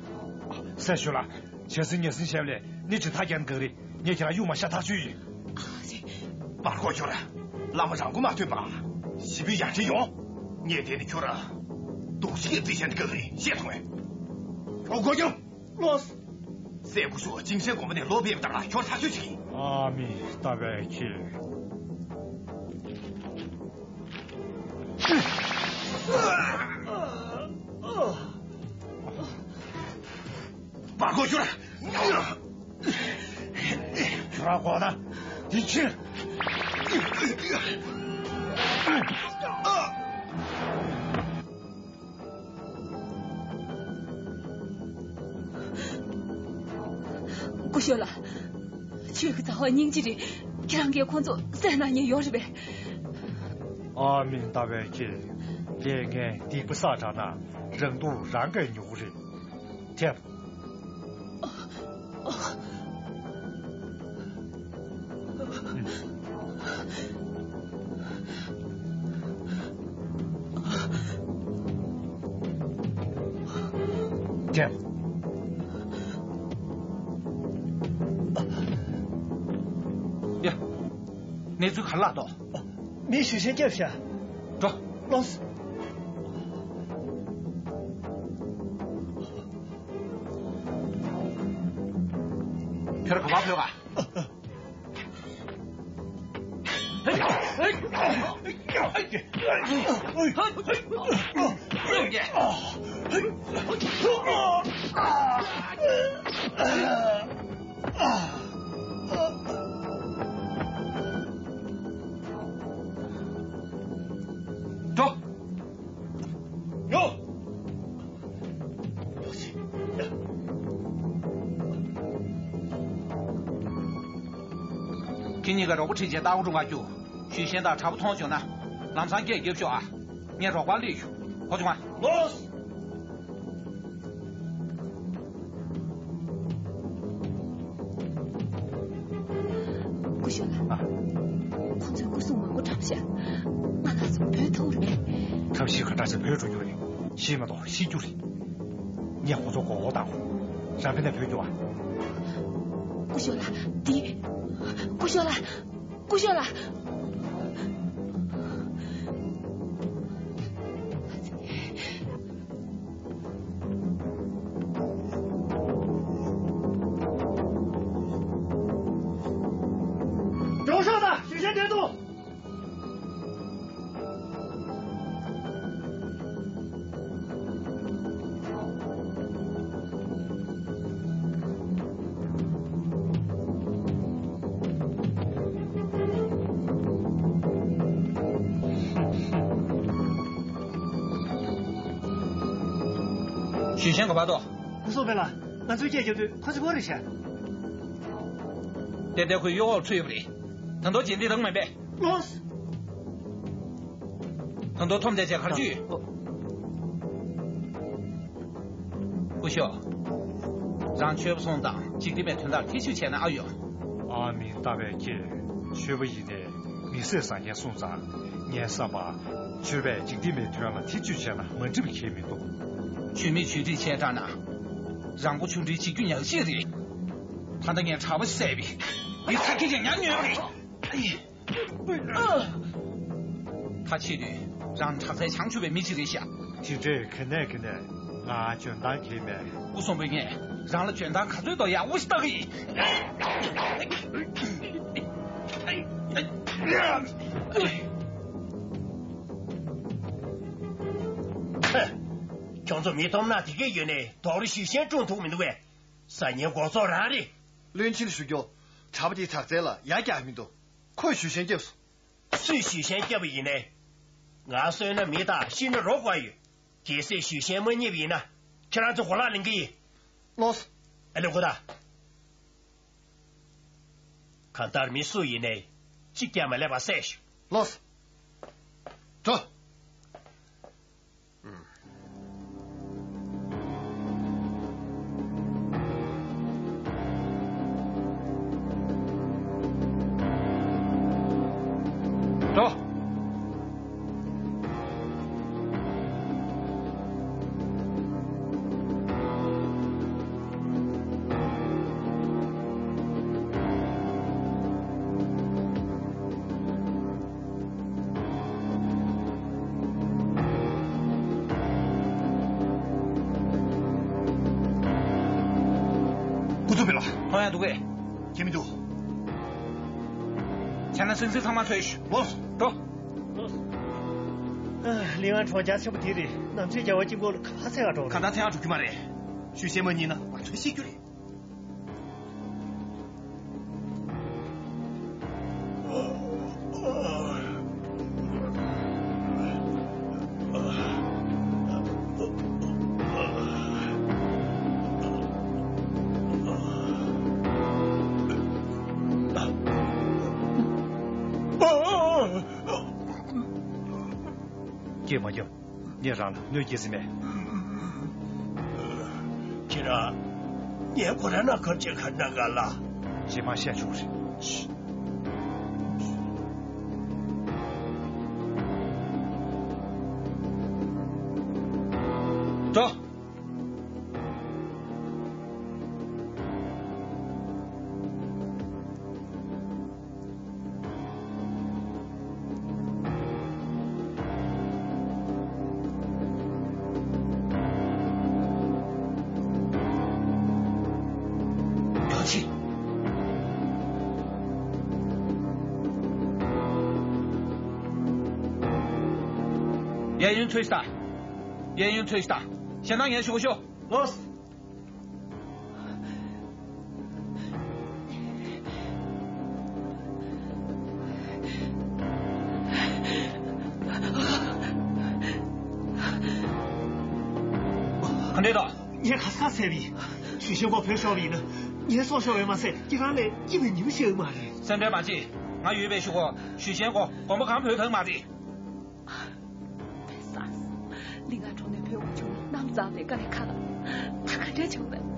སེ་ཞུ་ལ། བྱས་ཙང་ཉེ་སྲིང་ཞབས་ལས་ནི་ཅི་ཐག་རྒྱག་གི་རེད། ངས་ཁྱེད་རང་གཡུག་མ་ཤ་ཐག་ཆོད་ཡིན། ཨ་ཙི། པར་གོ་ཁྱོད་ར། བླ་མ་རང་མགོ་མ་ཐོན་པ། ཞི་བའི་ཡང་ཁྲི་ཡོང་། ངས་དེ་ནི་ཁྱོད་ར། སྡུག་ཤི་གི་རྩིས་ཆེན་གི་རེད་ཤེས་ཐུང་ངས། ཨོ་གོ་ཁྱོད། ལོས། སྲས་སྐུ་ཞབས་ཅིང་ཤན་དགོན་པ་ནས་ལོ་བེབ་དང་ལ་ཁྱོད་ཐག་ཆོད་ཅིག་ཡིན། ཨ་མི་ལྟ་བའི་ཁྱེད། པར་གོ་ཁྱོད། ཁྱོད་རང་གོ་ན། དེ་ཕྱིར། སྐུ་ཞབས་ལགས། ཁྱོད་ཀྱི་བྱ་བ་སྙིང་རྗེ་རེད། ཁྱེད་རང་གིས་ཁོང་ཚོ་བསད་གནང་མཁན་ཡོད་རེད་པས། ཨ་མི་ལྟ་བའི་ཁྱེད། ལས་ངན་སྡིག་པ་བསགས་དྲགས་ན་རང་སྡུག་རང་གིས་མྱུར་རེད། ཐེབས། ཐེབས། ཡ། གནས་ཚུལ་ག་རེ་ལགས་འདུག་མི་ཞུ་ཤེས་སྐྱབས་ཤ། འགྲོ། ལོས། ཁྱོད་ར་ག་པར་ཕེབས་ག་འགྲོ། ཡོ། ཁྱེད་གཉིས་ཀ་རོགས་པ་ཁྲིད་བྱས་ལྟ་སྐོར་འགྲོ་ག་རྒྱུགས། ཞུས་ཤན་དང་དྲག་པོ་མཐོང་བྱུང་ན། ལམ་སང་སྐད་རྒྱབ་ཤོག་ཨ། ངས་རོགས་པ་སླེབས་ཞུ། ཧོ་ཅུང་ཨ། ལོས། སྐུ་ཞབས་ལགས། ཨ། ཁོང་ཚོས་སྐུ་སྲུང་མང་པོ་བཀྲམ་ཤག་ང་ལ་སོགས་བོད་ཐོག་རེད། ཐབས་ཤེས་ག་འདྲ་བྱས་བོད་འགྲོ་རྒྱུ་རེད། ཤི་མ་གཏོགས་ཤི་རྒྱུ་རེད། ངས་ཁོང་ཚོ་མགོ་སྐོར་བཏང་། རང་ཕན་ན་བོད་རྒྱུ་བ། སྐུ་ཞབས་ལགས་འདི། སྐུ་ཞབས་ལགས། སྐུ་ཞབས་ལགས། འགྲོ་ཤོག་དང་ཞུ་ཤན་འདྲེན་དུ། ཞུས་ཤན་ག་པར་འདུག་སྐུ་སྲུང་སྤེན་ལགས། ང་ཚོའི་སྐད་རྒྱབ་དུས་ཁོ་ཚོ་བོར་རེད་ཤག་ཏན་ཏན་ཁོའི་གཡོ་འོག་ཚུད་ཡོད་པ་རེད། ད་དུང་རྗེས་འདེད་རང་མེད་པས། ལོས། ད་དུང་འཐོམ་བསྡད་བྱས་ག་རེ་བྱེད་ཡོད། སྐུ་ཞབས། རང་ཆོས་པ་སོང་ཙང་འཇིག་རྟེན་པའི་དོན་དག་ཐེ་བྱུས་བྱས་ན་ཨ་ཡོད། ཨ་མི་ལྟ་བའི་ཁྱེད། ཆོས་པ་ཡིན་ནའི་མི་བསད་བཟའ་མཁན་སོང་ཙང་ངའི་བསམ་པ། ཆོས་པས་འཇིག་རྟེན་པའི་དོན་ལ་ཐེ་བྱུས་བྱས་ན་མ་འགྲིག་པ་གང་ཡང་མི་འདུག་ཆོས་མེད་ཆོས་སྒྲིག་བྱས་དྲགས་ན། རང་མགོ་ཆུང་འདྲིས་བྱེད་རྒྱུ་ཉག་གཅིག་རེད། ད་ལྟ་ངས་གྲྭ་པ་བསད་པས། མི་ཚ་ཁྱི་ཡང་ཉག་ཉོས་པ་རེད། ད་ཕྱི་དུས་རང་དྲག་རྩལ་བྱང་ཆུབ་པའི་མི་གཅིག་རེད་ཤག་དེ་འདྲས་ག་ནས་ག་ནས་ང་འཇོན་ཐང་གང་ཡང་མེད། སྐུ་སྲུང་པས་ངས་རང་ལ་འཇོན་ཐང་ག་ཚོད་འདུག་ཡག་པོ་ཞིག་ལྟ་གི་ཡིན། ཁྱོད་ཚོ་མི་སྟོབས་ནག་དེ་གས་ཡོད་ནས་དོག་རི་ཞུས་ཤན་བཀྲོངས་ཐུབ་མི་འདུག་པས། ཟ་ཉལ་སྒོ་ཟོག་རང་རེད། བློན་ཆེན་ཞུ་རྒྱུ། གྲྭ་པ་དེའི་དྲག་རྩལ་ལ་ཡ་རྒྱག་མི་འདུག་ཁོས་ཞུས་ཤན་བརྒྱབ་སོང་། སུས་ཞུས་ཤན་བརྒྱབ་པ་ཡིན་ནའི། ང་གསོན་ན་མི་དང་ཤི་ན་རོ་དགོས་ཡོད། གལ་སྲིད་ཞུས་ཤན་མ་རྙེད་པ་ཡིན་ན། ཁྱེད་རང་ཚོ་གོ་ལག་ལེན་གི་ཡིན། ལོས། ཨ་ལེ་གོ་ད། གང་ལྟར་མི་སུ་ཡིན་ནའི་གཅིག་ཀྱང་མ་ལས་པ་བསད་ཤོག་ལོས། འགྲོ། འགྲོ། སྐུ་ཚབ་པའི་ལགས། མཐོང་ཡ་འདུག་གས། ཁྱེད་མི་འདུག་བྱས་ན་སེམས་སེམས་ཚང་མ་ཚོས་ཤོག་ལོས། འགྲོ། ལི་ཝན་གྲོང་རྒྱ་ཆེན་པོ་དེ་རེད། ནམ་ཚོད་རྒྱལ་བ་དཀྱིལ་འཁོར་ལ་ག་པར་འཚོལ་ག་འགྲོ་ག་རེད། ད་འཚོལ་ཡ་འགྲོ་རྒྱུ་མ་རེད། ཞུས་ཤན་མ་རྙེད་ན་ང་ཚོས་ཤེས་རྒྱུ་རེད། སྐད་མ་རྒྱབ། ངས་རང་ལ་གནོད་སྐྱེལ་ཟིན་མེད། ཁྱེད་རང་། ངས་ཁོ་རང་ན་ཁར་ཅིག་ཁར་ན་ག་ལ། རྗེས་མ་བཤད་ཆོག་རེད། འགྲོ། གལ་ཆེ། གཡས་གཡོན་འཚོལ་ཞིག་དང་། གཡས་གཡོན་འཚོལ་ཞིག་དང་། གཞན་དག་ངས་ཞུ་གོ་ཤོག་ལོས། ག་འདྲས་འདུག་ངས་ག་ས་ག་བསད་པ་ཡིན། ཞུས་ཤན་ཁོ་བོད་ཤོར་བ་ཡིན་ན། ངའི་སྲོག་ཤོར་བས་མ་ཟད་ཁྱེད་རང་ལ་སྐྱིད་པའི་ཉིན་མོ་ཤར་གི་མ་རེད། སེམས་ཁྲལ་མ་བྱེད། ང་ཡོད་པའི་ཤུ་གོ། ཞུས་ཤན་ཁོ་དགོན་པ་གང་བུད་ཐུབ་མ་རེད། ལི་ང་གྲོང་ནས་བུད་འོང་བྱུང་ན་གནམ་གཙང་པའི་དཀའ་ལས་ཁག་ལ། ད་ག་འདྲ་བྱུང་བས།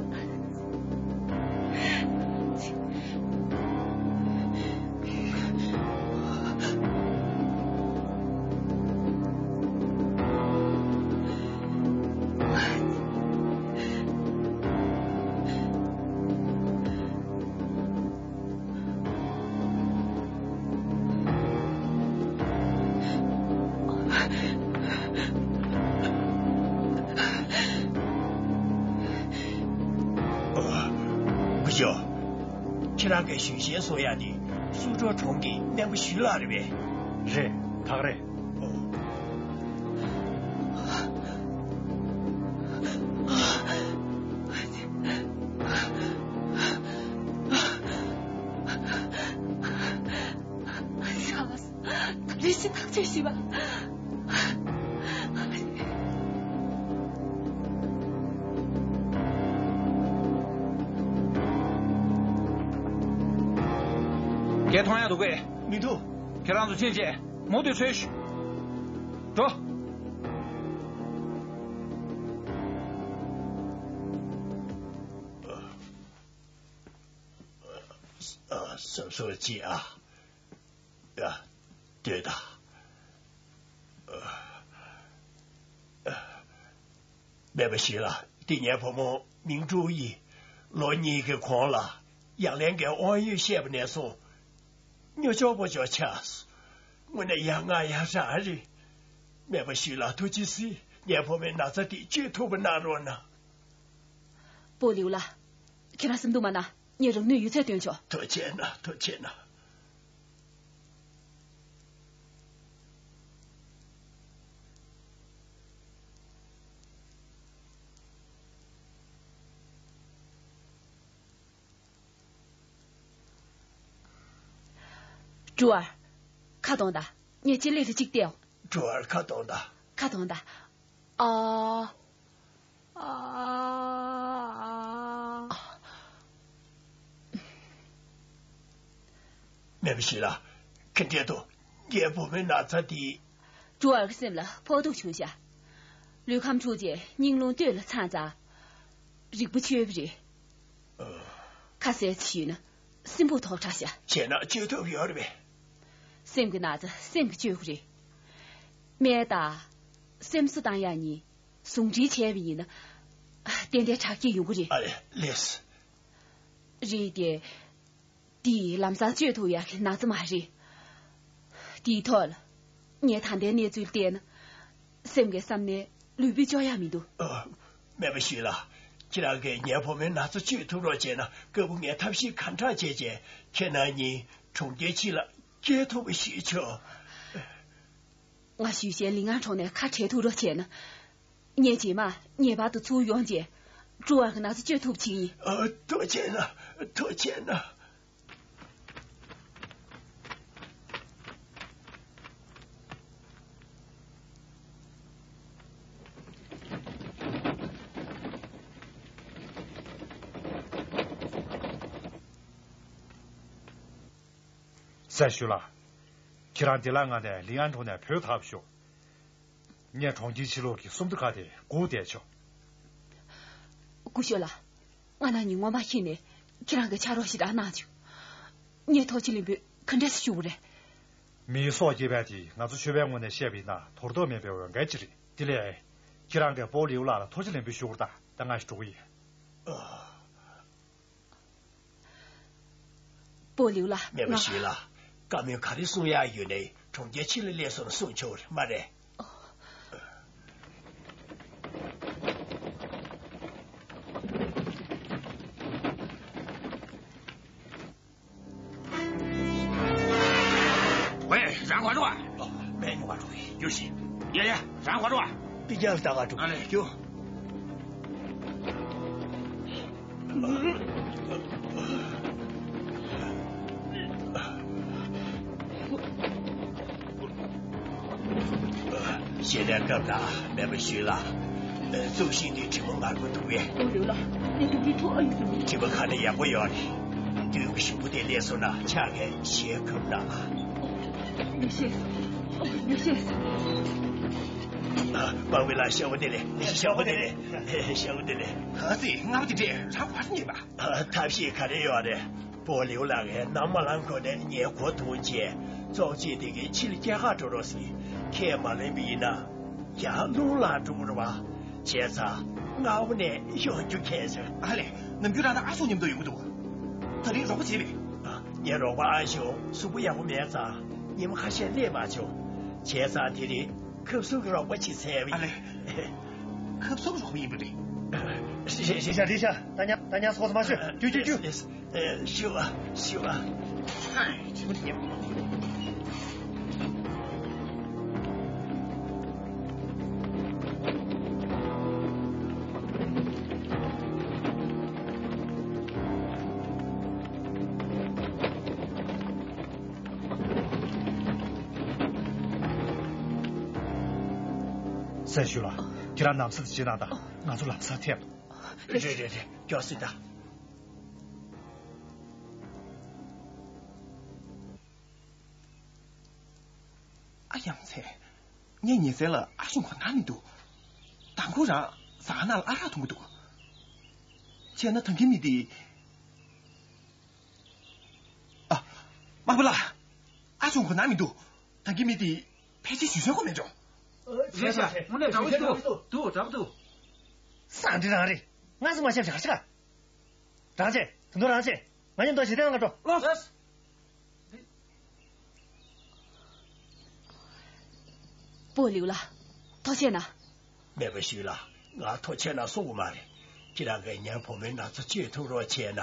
སྐུ་ཞབས། ཁྱེད་རང་གིས་ཞུས་ཤན་བཟོ་ཡག་དེ་སུ་ཁྲོ་གྲོང་གི་སྨན་པ་ཞུས་ལགས་རེད་པས། རེད། ད་ག་རེད། རེ་ཞིག་ཐག་ཆོད་ཞིག་པ། རྒྱལ་མཐོང་ཡག་འདུག་གས། མི་འདུག་ཁྱེད་རང་ཚོ་ཕྱིན་བྱས་མུ་མཐུད་འཚོལ་ཤོག་འགྲོ། ཨ། སོ་སོ་ཅི་ཨ། ཡ། ལྟོས་དང་། སྨན་པ་ཞིག་ལ་འདི་ངའི་བུ་མོ་མིང་ཀྲུའུ་ཡིན། ལོ་གཉིས་ཀྱི་གོང་ལ་ཡང་ལན་གྱི་དབང་ཡོད་བཤད་པ་ནས་བཟུང་། སྨྱོ་ཆོག་པོ་ཆོག་ཆགས་སོང་། དངོས་གནས་ཡ་ང་ཡ་རང་རེད། སྨན་པ་ཞིག་ལ་ཐུགས་རྗེ་གཟིགས། ངའི་བུ་མོའི་ན་ཚ་དེ་བཅོས་ཐུབ་པ་གནང་རོགས་གནང་། སྤོ་ལིའུ་ལགས། ཁྱེད་རང་སེམས་སྡུག་མ་གནང་། ངས་རང་ནུས་ཡོད་ཚད་བཏོན་ཆོག་ཐུགས་རྗེ་གནང་། ཐུགས་རྗེ་གནང་། ཀྲུའུ་ཨར། ཁ་གཏོང་དང་། ངས་ཅི་ལས་རེ་གཅིག་བལྟའོ། ཀྲུའུ་ཨར་ཁ་གཏོང་དང་། ཁ་གཏོང་དང་། ཨ། ཨ། མེ་མ་ཤི་ལ། ག་འདྲས་འདུག་ངའི་བུ་མོའི་ན་ཚ་དེ། ཀྲུའུ་ཨར་གྱི་སེམས་ལ་ཕོག་ཐུག་བྱུང་ཤག་ལུས་ཁམས་འཁྲུགས་རྗེས་སྙིང་རླུང་སྟོད་ལ་འཚང་ཙང་། རིག་པ་འཆོལ་བ་རེད། ཁ་གསལ་ཅིག་ཞུས་ན་སྲིན་འབུ་ཐོག་དྲགས་ཤག་བྱས་ན་བཅོས་ཐུབ་ཡོད་རེད་པས། སེམས་ཀྱི་ན་ཚ་སེམས་ཀྱིས་བཅོས་དགོས་རེད། སྨན་དང་། སེམས་གསོ་བཏང་ཡག་གཉིས་ཟུང་འབྲེལ་བྱས་པ་ཡིན་ན། ཏན་ཏན་དྲག་སྐྱེད་ཡོང་གི་རེད། ཨ་ལས། ལགས་སོ། རེད་དེ། འདི་ལམ་སང་བཅོས་ཐུབ་ཡག་གི་ན་ཚ་མ་རེད། དེའི་ཐོག་ལ། ངས་ད་ལྟའི་གནས་ཚུལ་བལྟས་ན། སེམས་ཀྱི་བསམ་ནས་ལུས་པོ་བཅོས་ཡག་མི་འདུག་ཨ། མེ་མ་ཤི་ལ། ཁྱེད་རང་གིས་ངའི་བུ་མོའི་ན་ཚ་བཅོས་ཐུབ་རོགས་བྱས་ན། སྐབས་བུ་ངས་ཐབས་ཤེས་གང་དྲག་བྱས་རྗེས་ཁྱེད་རྣམ་གཉིས་གྲོང་ཁྱེར་ཕྱི་ལ་སྐྱེལ་ཐུབ་པ་ཞུས་ཆོག་ང་ཞུས་བྱས་ལིང་ཨན་གྲོང་ནས་ཁ་བྲལ་ཐུབ་རོགས་བྱས་ན། ངས་རྗེས་མ་ངེས་པར་དུ་ཚུར་ཡོང་རྗེས་ཀྲུའུ་ཨར་གྱི་ན་ཚ་བཅོས་ཐུབ་ཅིག་ཡིན། ཨ། ཐུགས་རྗེ་གནང་། ཐུགས་རྗེ་གནང་། སྲས་ཞུ་ལགས། ཁྱེད་རང་བདེ་བླག་ངང་ནས་ལིང་ཨན་གྲོང་ནས་བུད་ཐར་ཤོག་ངས་གྲོང་ཁྱེར་ཕྱི་ལོགས་ཀྱི་སུམ་མདོ་ཁག་དེ་སྒུག་བསྡད་ཆོག་སྐུ་ཞབས་ལགས། ང་རང་ཉིད་ངོ་མ་ཤེས་ནས་ཁྱེད་རང་གིས་ཕྱག་རོགས་ཞེ་དྲག་གནང་བྱུང་། ངས་ཐུགས་རྗེ་ལེགས་འབུལ་ག་འདྲས་སེ་ཞུ་དགོས་རེད། མིའི་སྲོག་སྐྱེལ་བ་དེ་ང་ཚོ་ཆོས་པའི་ངོས་ནས་བཤད་པ་ཡིན་ན་དོར་ཐབས་མེད་པའི་འོས་འགན་ཅིག་རེད། དེ་ལས། ཁྱེད་རང་གིས་པོ་ལིའུ་ལགས་ལ་ཐུགས་རྗེ་ལེགས་འབུལ་ཞུ་དགོས་རེད་ད། ད་ང་ཞིག་འགྲོ་གི་ཡིན། པོ་ལིའུ་ལགས། མེ་མ་ཤི་ལ། བཀའ་མོལ་ག་རེ་གསུང་ཡག་ཡོད་ནའི་གྲོང་ཁྱེར་ཕྱི་ལ་སླེབས་སོང་ན་གསུང་ཆོག་རེད་མ་རེད། ཝེ། རང་ག་འགྲོ་བ། ཨ། སྨན་ཉོ་ག་འགྲོ་གི་ཡོད་ཤི། ཡ་ཡ། རང་ག་འགྲོ་བ། པི་ཀྱག་ལྟ་ག་འགྲོ། ཨ་ལས། ཡོ། ཞལ་ལས་སྐབས་དང་མེད་པ་ཞུས་ལ། གཙུག་ཤིང་འདི་དྲི་མ་ངར་པོ་འདུག་པས། ཨོ་ཡོད་ལ། ངས་འདུག་རི་ཐུག་ཨ་ཡུ་དུ་མི། དྲི་མ་ག་ནས་ཡག་པོ་ཡོད་རེད། དུས་ཀྱི་ཞིམ་པོ་དེ་སླེབས་སོང་ན་ཕྱག་གིས་ཞལ་ཁབ་ན། ཨོ། ཡ་ཤེས། ཨོ། ཡ་ཤེས། དམག་མི་ལགས་ཤོག་བུ་དེ་ལས། ཤོག་བུ་དེ་ལས། ཤོག་བུ་དེ་ལས། ད་སི་ང་བ་དེ་འདྲས་རང་བར་ཉེས་པ། ཐབས་ཤེས་ག་རེ་ཡོད་རེད། པོ་ལིའུ་ལགས་ཀྱིས་ནམ་མ་ལངས་གོང་ནས་ངའི་མགོ་བརྡུངས་བྱས། བཙོག་ཅིག་དེ་གའི་ཕྱི་ལ་སྐྱེལ་ག་འགྲོ་རོགས་ཟེར། ཁས་མ་ལེན་པ་ཡིན་ན། ཡང་རླུང་ལངས་འགྲོ་གི་རེད་པ། བྱས་ཙང་སྔ་པོ་ནས་ཡོང་རྒྱུ་གལ་ཆེ། ཨ་ལས། ནམ་རྒྱུན་རང་དང་ཨ་ཞུང་མཉམ་དུ་ཡོང་གི་འདུག་ད་རིང་རོགས་པ་བྱེད་པས། ངའི་རོགས་པ་ཨ་ཞུང་གཟུགས་པོ་ཡག་པོ་མེད་ཙང་ཉི་མ་ཁ་ཤས་སླེབས་མ་བྱུང་། བྱས་ཙང་དེ་རིང་ཁབ་སུབ་ཀྱི་རོགས་པ་བྱེད་འཚལ་བ་ཡིན། ཨ་ལས། ཁབ་སུབ་རོགས་པ་ཡིན་པ་རེད། རེད་ཤག་རེད་ཤག་རེད་ཤག་ད་ཉག་ད་ཉག་སོགས་མ་ཤོད། རྒྱུགས་རྒྱུགས་རྒྱུགས། ཞུ་བ་ཞུ་བ། ཧའི། ཆི་མོ་དེ་ཉག་སྲས་ཞུ་ལགས། ཁྱེད་རང་ལམ་སང་དེ་བྱེད་གནང་དང་། ང་ཚོ་ལམ་སང་ཐེབས་འདུག་རེད་རེད་རེད། མགྱོགས་སེ་ད། ཨ་ཡ་མཚན། ངས་ཉེ་ཚན་ལ་ཨ་ཞུང་གོ་ན་མི་འདུག་དང་པོ་རང་ཟ་ཁང་ནང་ལ་ཨ་རག་འཐུང་གི་འདུག་བྱས་ན་ད་གིན་མི་དེ། ཨ། དམག་དཔོན་ལགས། ཨ་ཞུང་གོ་ན་མི་འདུག་ད་གིན་མི་དེ་ཕལ་ཆེར་ཞུ་སོན་གོ་མེད་འགྲོ། རེད་ཤག་དངོས་གནས་འདྲ་པོ་འདུག་འདུག་འདྲ་པོ་འདུག་སང་འདྲི་རང་རེད། ང་སུ་མ་ཤེས་བཞག་ཤག་རང་བྱེད། དུང་དུང་རང་བྱེད། ང་མཉམ་དུ་ཞི་བདེ་ལ་འགྲོ། ལགས། པོ་ལིའུ་ལགས། ཐུགས་རྗེ་གནང་། མེད་པ་ཞིག་ལ་ང་ཐུགས་རྗེ་གནང་གསུང་གི་མ་རེད། ཁྱེད་རང་གིས་ངའི་བུ་མོའི་ན་ཚ་བཅོས་ཐུབ་རོགས་བྱས་ན།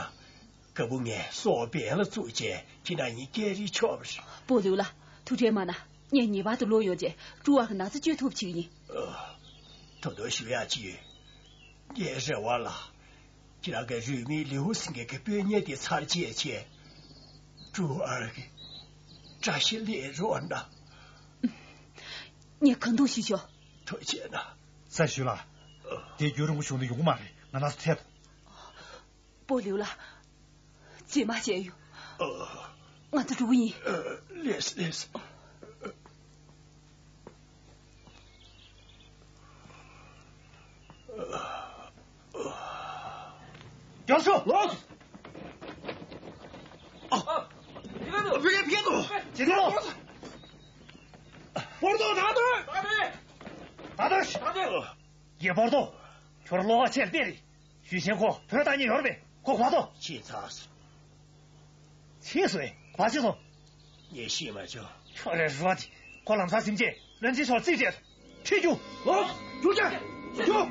སྐབས་བུ་ངས་སྲོག་འབེན་ལ་བཙུགས་བྱས་ཁྱེད་རང་གཉིས་སྐྱེལ་རེས་ཆོག་པ་རེད། པོ་ལིའུ་ལགས། ཐུགས་ཁྲལ་མ་གནང་། ངས་ངེས་པར་དུ་ལོག་ཡོང་རྗེས་ཀྲུའུ་ཨར་གྱི་ན་ཚ་བཅོས་ཐུབ་བྱེད་ཀྱི་ཡིན། ཨ། ད་དུང་ཞུ་ཡག་ཅིག་ཡོད། ངའི་རེ་བ་ལ། ཁྱེད་རང་གི་རུས་མིང་ལིའུ་སིང་གེ་གི་སྤུན་ཉེ་དེ་ཚར་བཅད་བྱས། ཀྲུའུ་ཨར་གྱི། བཀྲ་ཤིས་ལེགས་རོགས་གནང་། ངས་གང་ཐུབ་ཞུས་ཆོག་ཐུགས་རྗེ་གནང་། ས་ཞུ་ལ། དེ་རྒྱུན་རིང་པོ་བྱུང་ན་ཡོང་གི་མ་རེད། ང་ན་ཚོ་ཐད། པོ་ལིའུ་ལ། རྗེས་མ་བྱས་ཡོང་། ང་ཚོ་འགྲོ་གི་ཡིན། ལེས་ལེས། རྒྱལ་སྲས་ལགས། ཨ། བི་གེ་བི་གེ་ཏོ། ཇེ་ཏོ། པོར་ཏོ་ད་དོ། ད་དོ། ད་དོ། ཡེ་པོར་ཏོ། ཁྱོད་ལོགས་ཀ་ཆེར་སྤེལ་རེད། ཞུས་ཆེན་ཁོ་བོད་དང་གཉིས་ཡོད་རེད་པས། ཁོ་གོ་ཏོ། ཤི་ཚར་སོང་། ཤི་སོང་། ག་པར་ཕྱིན་སོང་། ངས་ཤེས་མ་བྱུང་། ཁྱོད་རེ་རུ་བ་དེ། ཁོ་ལམ་སང་ཟིན་རྗེས་བློན་ཆེན་མཆོག་རྩིས་སྤྲད། ཁྲིད་རྒྱུ། ལོ། རྒྱུགས་ཅན། རྒྱུགས།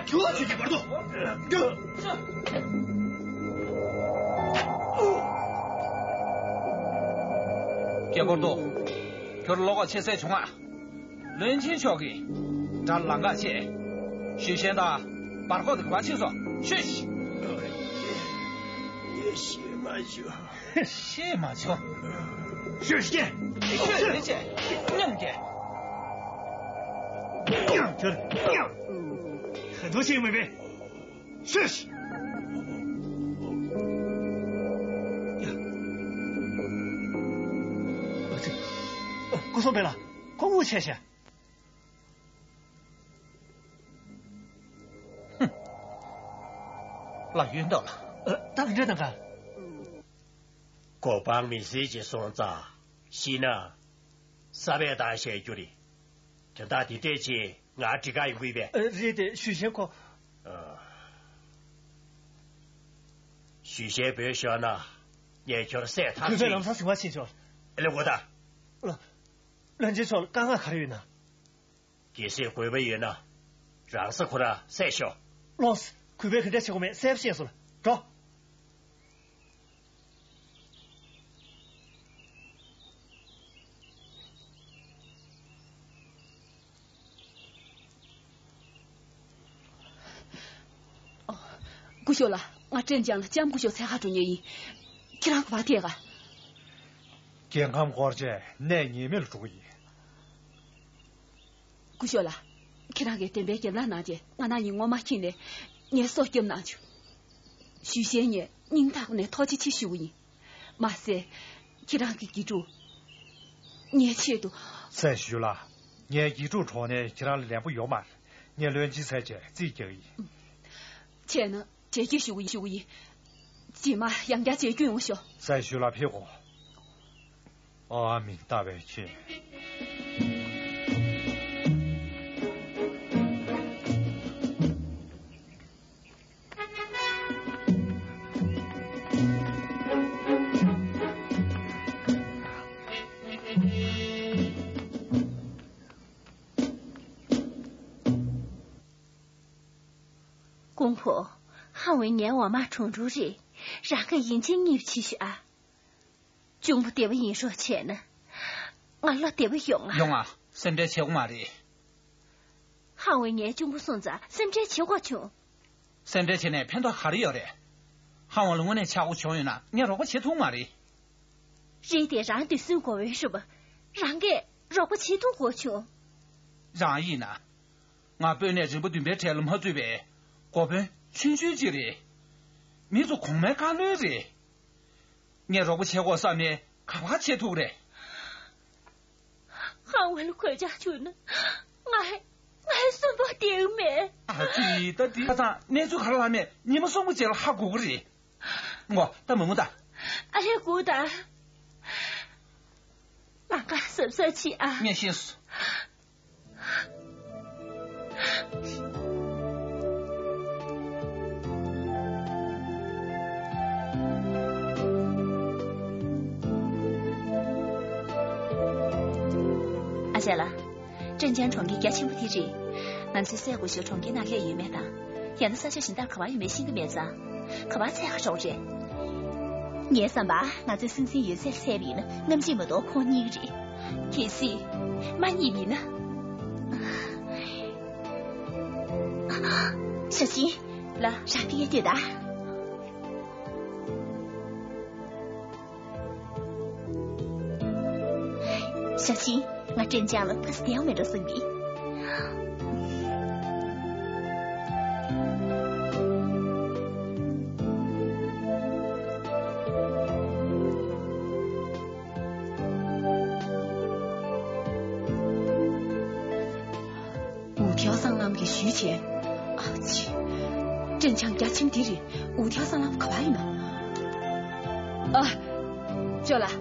རྒྱུགས་ལ་ཆུ་གི་བར་དུ། རྒྱུགས། རྒྱལ་པོར་དུ། ཁྱོད་ལོགས་ཀ་ཆེ་སའི་བྱུང་ང་། བློན་ཆེན་མཆོག་གིས་དགྲ་ལངས་ཀ་བྱས། ཞུས་ཆེན་དང་བར་སྐོར་དུ་ག་པར་ཕྱིན་སོང་། ཤུས། ངས་ཤེས་མ་བྱུང་། ཤེས་མ་བྱུང་། ཤུས་ཤེས། ཤུས་ཤེས། མཉམ་སྐྱེ། མཉམ་ཁྱོད། མཉམ། ག་འདྲ་ཞིག་མེད་པས། ཤུས། སྐུ་སྲུང་སྤེལ་ལ། ཁོ་དབུགས་ཆད་ཤག་ཧུམ། ལག་གཡོན་འདུག་ལ། ཨ། ད་ག་འདྲ་དང་ག་གོ་འཕང་མི་སྲིད་ཅེས་སོང་ཙང་ཤི་ན། ས་བས་བཏང་བཤད་རྒྱུ་རེད། དོན་དག་འདི་འདྲས་ཅིག་ང་འགྲིག་ག་ཡོང་གི་ཡོད་པས། ཨ། རེད་དེ་ཞུས་ཆེན་ཁོ། ཨ། ཞུས་ཆེན་བོད་ཤོར་ན་ངས་ཁྱོར་བསད་ཐབས་གུས་པས་བྱེད། ལམ་སང་ཟིན་པ་ཕྱིན་ཆོག་ཨེ་ལེ་གོ་ད། ལ། བློན་ཆེན་མཆོག་ལ་དཀའ་ངལ་ག་རེ་ཡོད་ན། གལ་སྲིད་དགོས་པ་ཡོད་ན། རང་ས་ཁོ་ར་བསད་ཤོག་ལོས། གུས་པས་ག་འདྲ་བྱེད་དགོས་མེད་གསལ་པོ་ཤེས་སོང་ལ། འགྲོ། སྐུ་ཞབས་ལགས། ང་ཀྲེན་ཅང་ལ་ལྕམ་སྐུ་ཞབས་འཚོལ་ག་འགྲོ་མཁན་ཡིན། ཁྱེད་རང་ག་པར་ཐད་ག་རྒྱལ་ཁམས་སྐོར་བྱས་གནས་ངེས་མེད་ལ་འགྲོ་གི་ཡིན། སྐུ་ཞབས་ལགས། ཁྱེད་རང་གིས་བདེན་པའི་རྒྱབ་ལངས་གནང་རྗེས་ང་རང་ཉིད་ངོ་མ་མཁྱེན་ནས་ངའི་སྲོག་སྐྱབས་གནང་བྱུང་། ཞུས་ཆེན་ངས་སྙིང་ཐག་ནས་ཐུགས་རྗེ་ཆེ་ཞུ་གི་ཡིན། མ་ཟད། ཁྱེད་རང་གི་དགེ་ཕྲུག་ངའི་ཆེད་དུ། སྲས་ཞུས་ལགས། ངའི་དགེ་ཕྲུག་གྲོངས་ནས་ཁྱེད་རང་ལ་ལན་པོ་ཡོད་མ་རེད། ངས་བློན་ཆེན་འཚོལ་བྱས་རྩིས་རྒྱག་གི་ཡིན། བྱས་ན། རྗེས་ཁྱེད་ཞུ་གི་ཞུ་གི་ཡིན། རྗེས་མ་ཡང་བསྐྱར་མཇལ་རྒྱུ་ཡོང་ཤོག་སྲས་ཞུས་ལགས་ཕེབས་དགོས། ཨ་མི་ལྟ་བའི་ཁྱེད། ཀུང་ཕོ། ཧང་ཝེ་ངའི་འོག་མ་གྲོང་དྲུག་རེད། རང་གིས་ཡིན་གཅིག་མིན་གཅིག་བྱེད་ཤོག་ཨ། གཅུང་པོ་བདེ་པོ་ཡིན་རོགས་བྱས་ན། ང་བློ་བདེ་པོ་ཡོང་ང་། ཡོང་ང་། སེམས་ཁྲལ་བྱེད་དགོས་མ་རེད། ཧང་ཝེ་ངའི་གཅུང་པོ་སོང་ཙང་སེམས་ཁྲལ་བྱེད་དགོས་བྱུང་། སེམས་ཁྲལ་བྱས་ནས་ཕན་ཐོགས་ག་རེ་ཡོད་རེད། ཧང་ཝེ་ལ་དངོས་གནས་ཆག་སྒོ་བྱུང་ཡོད་ན་ངས་རོགས་པ་བྱེད་ཐུབ་མ་རེད། རེད་དེ་རང་འདི་སུའི་མགོ་བོའི་རུས་པ། རང་གིས་རོགས་པ་བྱེད་ཐུབ་དགོས་བྱུང་། རང་ཡིན་ན། ང་སྤོས་ནས་རིམ་པ་བདུན་པའི་གྲལ་ལ་མ་ཚུད་པའི་འགོ་དཔོན་ཆུང་ཆུང་ཅིག་རེད། མི་ཚོ་གོང་མའི་བཀའ་བློན་རེད། ངས་རོགས་པ་བྱེད་དགོས་བསམ་ནས་ག་པར་བྱེད་ཐུབ་རེད། ཧང་ཝེ་ལ་གོད་ཆག་བྱུང་ན་ང་ངའི་གསོན་པོ་བསྡད་ཀྱི་མེད། ཨ་ཙི། ད་འདི་ཁ་སང་གནས་ཚུལ་ག་རེ་ལབ་མེད། ཉི་མ་གསུམ་པོ་རྗེས་ལ་ཧ་གོ་གི་རེད། ངོ་ད་མ་ངུ་ད། ཨ་ལས་སྒུག་ད། ལམ་ཁ་གཟབ་གཟབ་བྱེད་ཨ། ངས་ཤེས་སོང་། ཨ་ཅག་ལགས། ཀྲེན་ཅང་གྲོང་ཁྱེར་རྒྱ་ཆེན་པོ་དེ་རེད། ང་ཚོའི་སྲས་སྐུ་ཞབས་གྲོང་ཁྱེར་ནང་སླེབས་ཡོད་མེད་དང་། ཡང་ན་ས་ཕྱོགས་གཞན་དག་ག་པར་ཡོད་མེད་ཤེས་ཀྱི་མེད་ཙང་། ག་པར་འཚོལ་ག་འགྲོ་རེད། ངའི་བསམ་པར་ང་ཚོས་སེམས་ཅན་ཡོད་ཚད་བསད་པ་ཡིན་ན་རྔམ་བརྗིད་མ་གཏོགས་ཁོང་རྙེད་ཀྱི་རེད། གལ་སྲིད་མ་རྙེད་པ་ཡིན་ན། ཞ་ཅིན། ལགས། རང་གིས་ངེས་ལྟོས་དང་། ཞའོ་ཆིང་། ང་ཀྲེན་ཅང་ལ་ཕར་བསྡད་ཡོང་མེད་འགྲོ་སོང་གི། ཝུ་ཐའོ་སྲང་ལམ་གྱིས་ཞུས་བྱས། ཨ་ཙི། ཀྲེན་ཅང་རྒྱ་ཆེན་འདི་རེད། ཝུ་ཐའོ་སྲང་ལམ་ག་པར་ཡིན་ན། ཨ། ཅོ་ལགས།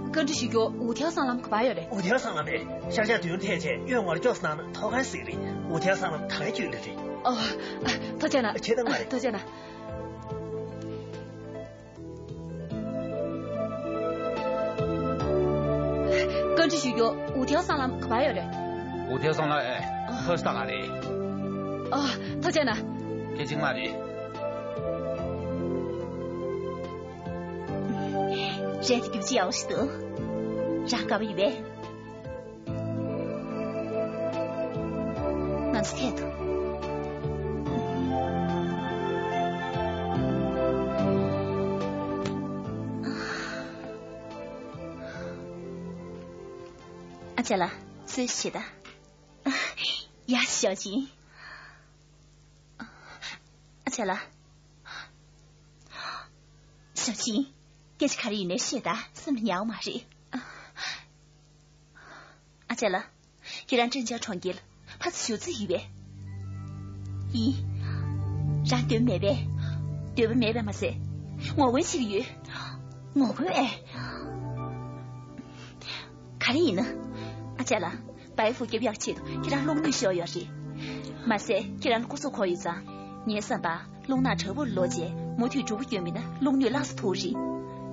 བཀའ་འདྲི་ཞུ་རྒྱུ། ཝུ་ཐའོ་སྲང་ལམ་ག་པར་ཡོད་རེད། ཝུ་ཐའོ་སྲང་ལམ་རེད། ཤར་བྱང་མདུན་ཐད་བྱས་གཡོན་ངོས་ལ་སྐྱོགས་སུ་གནང་ན་ཐོག་ཁང་ཞིག་རེད། ཝུ་ཐའོ་སྲང་ལམ་ད་ག་རྒྱུད་ལ་རེད། ཨོ། ཨ། ཐུགས་རྗེ་གནང་། ཁྱེད་དང་ང་རེད། ཨ། ཐུགས་རྗེ་གནང་། བཀའ་འདྲི་ཞུ་རྒྱུ། ཝུ་ཐའོ་སྲང་ལམ་ག་པར་ཡོད་རེད། ཝུ་ཐའོ་སྲང་ལམ་ཨེ། ཧོ་སྟ་ག་རེད། ཨ། ཐུགས་རྗེ་གནང་། ཁྱེད་ཅིག་མ་རེད། རེད་དེ་རྒྱུ་ཅི་ཡག་ཞིག་འདུག་རང་དགའ་པོ་ཡོད་པས། ང་ཚོ་ཐད་དུ། ཨ་ཅག་ལགས། ཚུལ་ཤེས་ད། ཡ་ཞའོ་ཆིང་། ཨ་ཅག་ལགས། ཞའོ་ཆིང་། སྐད་ཆ་ག་རེ་ཡིན་ནའི་བཤད་ད། སེམས་ལ་ཉར་བ་མ་རེད། ཨ་ཅག་ལགས། ཁྱེད་རང་ཀྲེན་ཅང་གྲོང་ཁྱེར་ལ་ཕར་ཚུར་ཞུ་རྩིས་ཡོད་པས། ཡིན། རང་འདོད་མེད་པས། འདོད་པ་མེད་པས་མ་ཟད། ངོ་རྒོལ་བྱེད་ཀྱི་ཡོད། ངོ་རྒོལ་ཨེ། ག་རེ་ཡིན་ན། ཨ་ཅག་ལགས། བའི་ཧྥུ་རྒྱབ་ཡག་ཆེད་དུ་ཁྱེད་རང་རླུང་ནུས་ཤོར་ཡོད་རེད། མ་ཟད་ཁྱེད་རང་ལ་སྐུ་སྲོག་འཁོར་ཡོད་ཙང་། ངའི་བསམ་པར་རླུང་ནག་དྲག་པོར་ལོག་རྗེས་མུ་མཐུད་འབྲུག་པ་བསྐྱོན་པ་ཡིན་ན་རླུང་ནུས་སླར་གསོ་ཐུབ་རེད།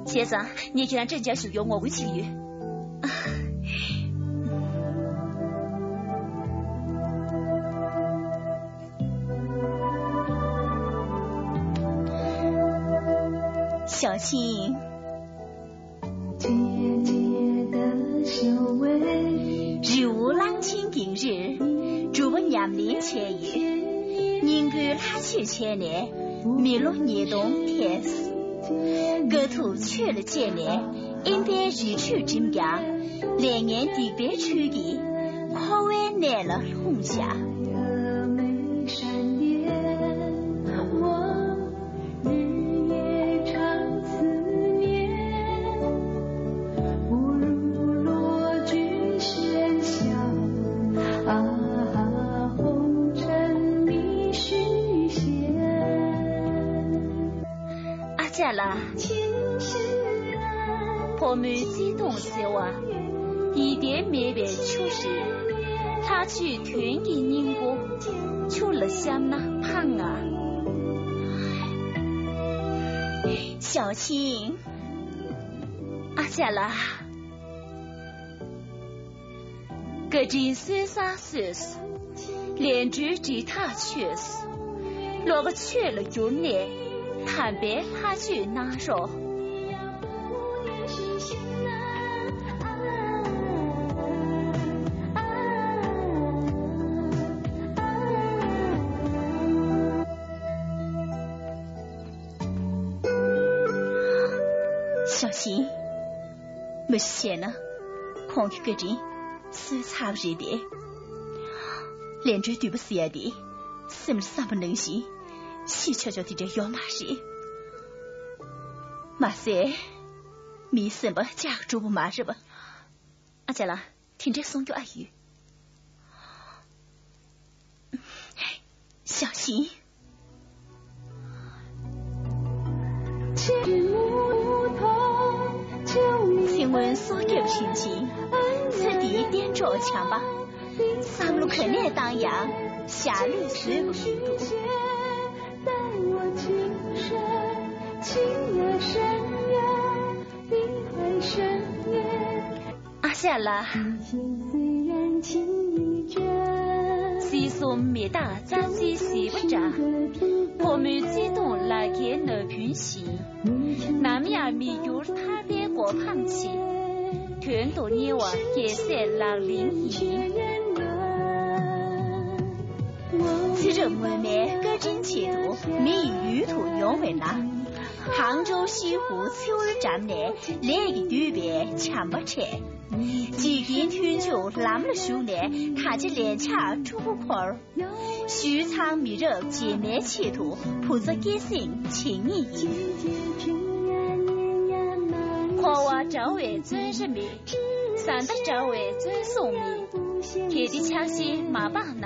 བྱས་ཙང་ངས་ཁྱེད་རང་ཀྲེན་ཅང་བཞུགས་ཡོང་ངོ་རྒོལ་བྱེད་ཀྱི་ཡོད། ཞའོ་ཆིང་། རི་བོ་གླང་ཆེན་འགྱིང་རིར་སྒྲུབ་པ་ཉམས་ལེན་བྱས་ཡོད། སྙིང་པོའི་ལྷ་ཆོས་བྱས་ནས་མི་ལོ་ཉིས་སྟོང་ཐལ། དཀའ་ཐུབ་ཆོས་ལ་སྤྱད་ནས་དབེན་པའི་རི་ཁྲོད་འགྲིམས་ཀྱང་། ལས་ངན་སྡིག་པའི་ཆུ་ཡིས་འཁོར་བའི་གནས་ལ་ལྷུང་བྱ། 阿姐啦， ཕོ་མོའི་བརྩེ་དུང་བརྩེ་བ། ཡིད་བརྟན་མེད་པའི་ཆུ་རེད། ལྷ་ཆོས་དོན་གྱི་སྙིང་པོ། ཆུ་ལ་བཤམས་ན་ཕངས་ང་། ཞའོ་ཆིང་། ཨ་ཅག་ལགས། བཀའ་དྲིན་གསོལ་ས་གསོས་སོ། ལས་འཕྲོའི་སྒྲིབ་ཐག་ཆོད་སོ། བློ་ཁ་ཆོས་ལ་བསྒྱུར་ནས་དམ་པའི་ལྷ་ཆོས་གནང་རོགས། ཞའོ་ཆིང་། མ་གཞི་བྱས་ན། ཁོང་གི་བཀའ་དྲིན་གསོས་ཚར་བ་རེད་དེ། ལས་འཕྲོའི་མདུད་པ་ཟེར་ཡ་དེ། སེམས་ལ་བསམ་པ་ནང་བཞིན་ཤི་ཆོག་ཆོག་དེ་འདྲ་ཡོད་མ་རེད། མ་ཟད། མིའི་སེམས་པ་ལྕགས་གྲུབ་པ་མ་རེད་པ། ཨ་ཅག་ལགས། དེ་འདྲའི་གསུང་རྒྱུ་ཨ་ཡོད། ཞའོ་ཆིང་། ཚེ་སྔོན་སྲོག་སྐྱབས་རིན་ཆེན། ཚེ་འདིའི་གཏན་གྲོགས་བྱམས་པ། བསམ་བློ་ག་ནས་བཏང་ཡང་ཞག་ལུས་བཟོད་པ་མི་འདུག་ཨ་ཅག་ལགས། སྲིད་གསུམ་མི་རྟག་རྩྭ་རྩེའི་ཟིལ་པ་འདྲ། ཕོ་མོའི་བརྩེ་དུང་ལ་རྒྱའི་ན་བུན་བཞིན། ནམ་ཡང་མི་འགྱུར་ཐར་པའི་གོ་འཕང་ཆེད། དོན་དུ་གཉེར་བ་རྒྱལ་སྲས་ལག་ལེན་ཡིན། ཚེ་རབས་སྔོན་མའི་བཀའ་དྲིན་ཆེད་དུ་མི་ཡི་ཡུལ་དུ་ཡོང་བས་ན། ཧང་ ཀྲོའུ་ཤིན་ཧུའུ་མཚེའུར་འགྲམ་ནས་ལས་ཀྱིས་བསྡུས་པའི་བྱམས་པ་འཕྲད། འཇིག་རྟེན་མཐུན་འཇུག་ལམ་ལ་ཞུགས་ནས་ད་ཆ་ལན་ཆགས་ཕྲུ་གུ་འཁོར། ཞུས་ཚང་མི་རབས་རྗེས་མའི་ཆེད་དུ་བུ་ཚ་སྐྱེད་སྲིང་བྱེད་ངེས་ཡིན། འཁོར་བ་འདྲ་བའི་བཙོན་ར་མེད། བཟའ་ཟླ་འདྲ་བའི་བཙོན་སྲུང་མེད། གལ་ཏེ་ཆགས་ཞེན་མ་སྤངས་ན།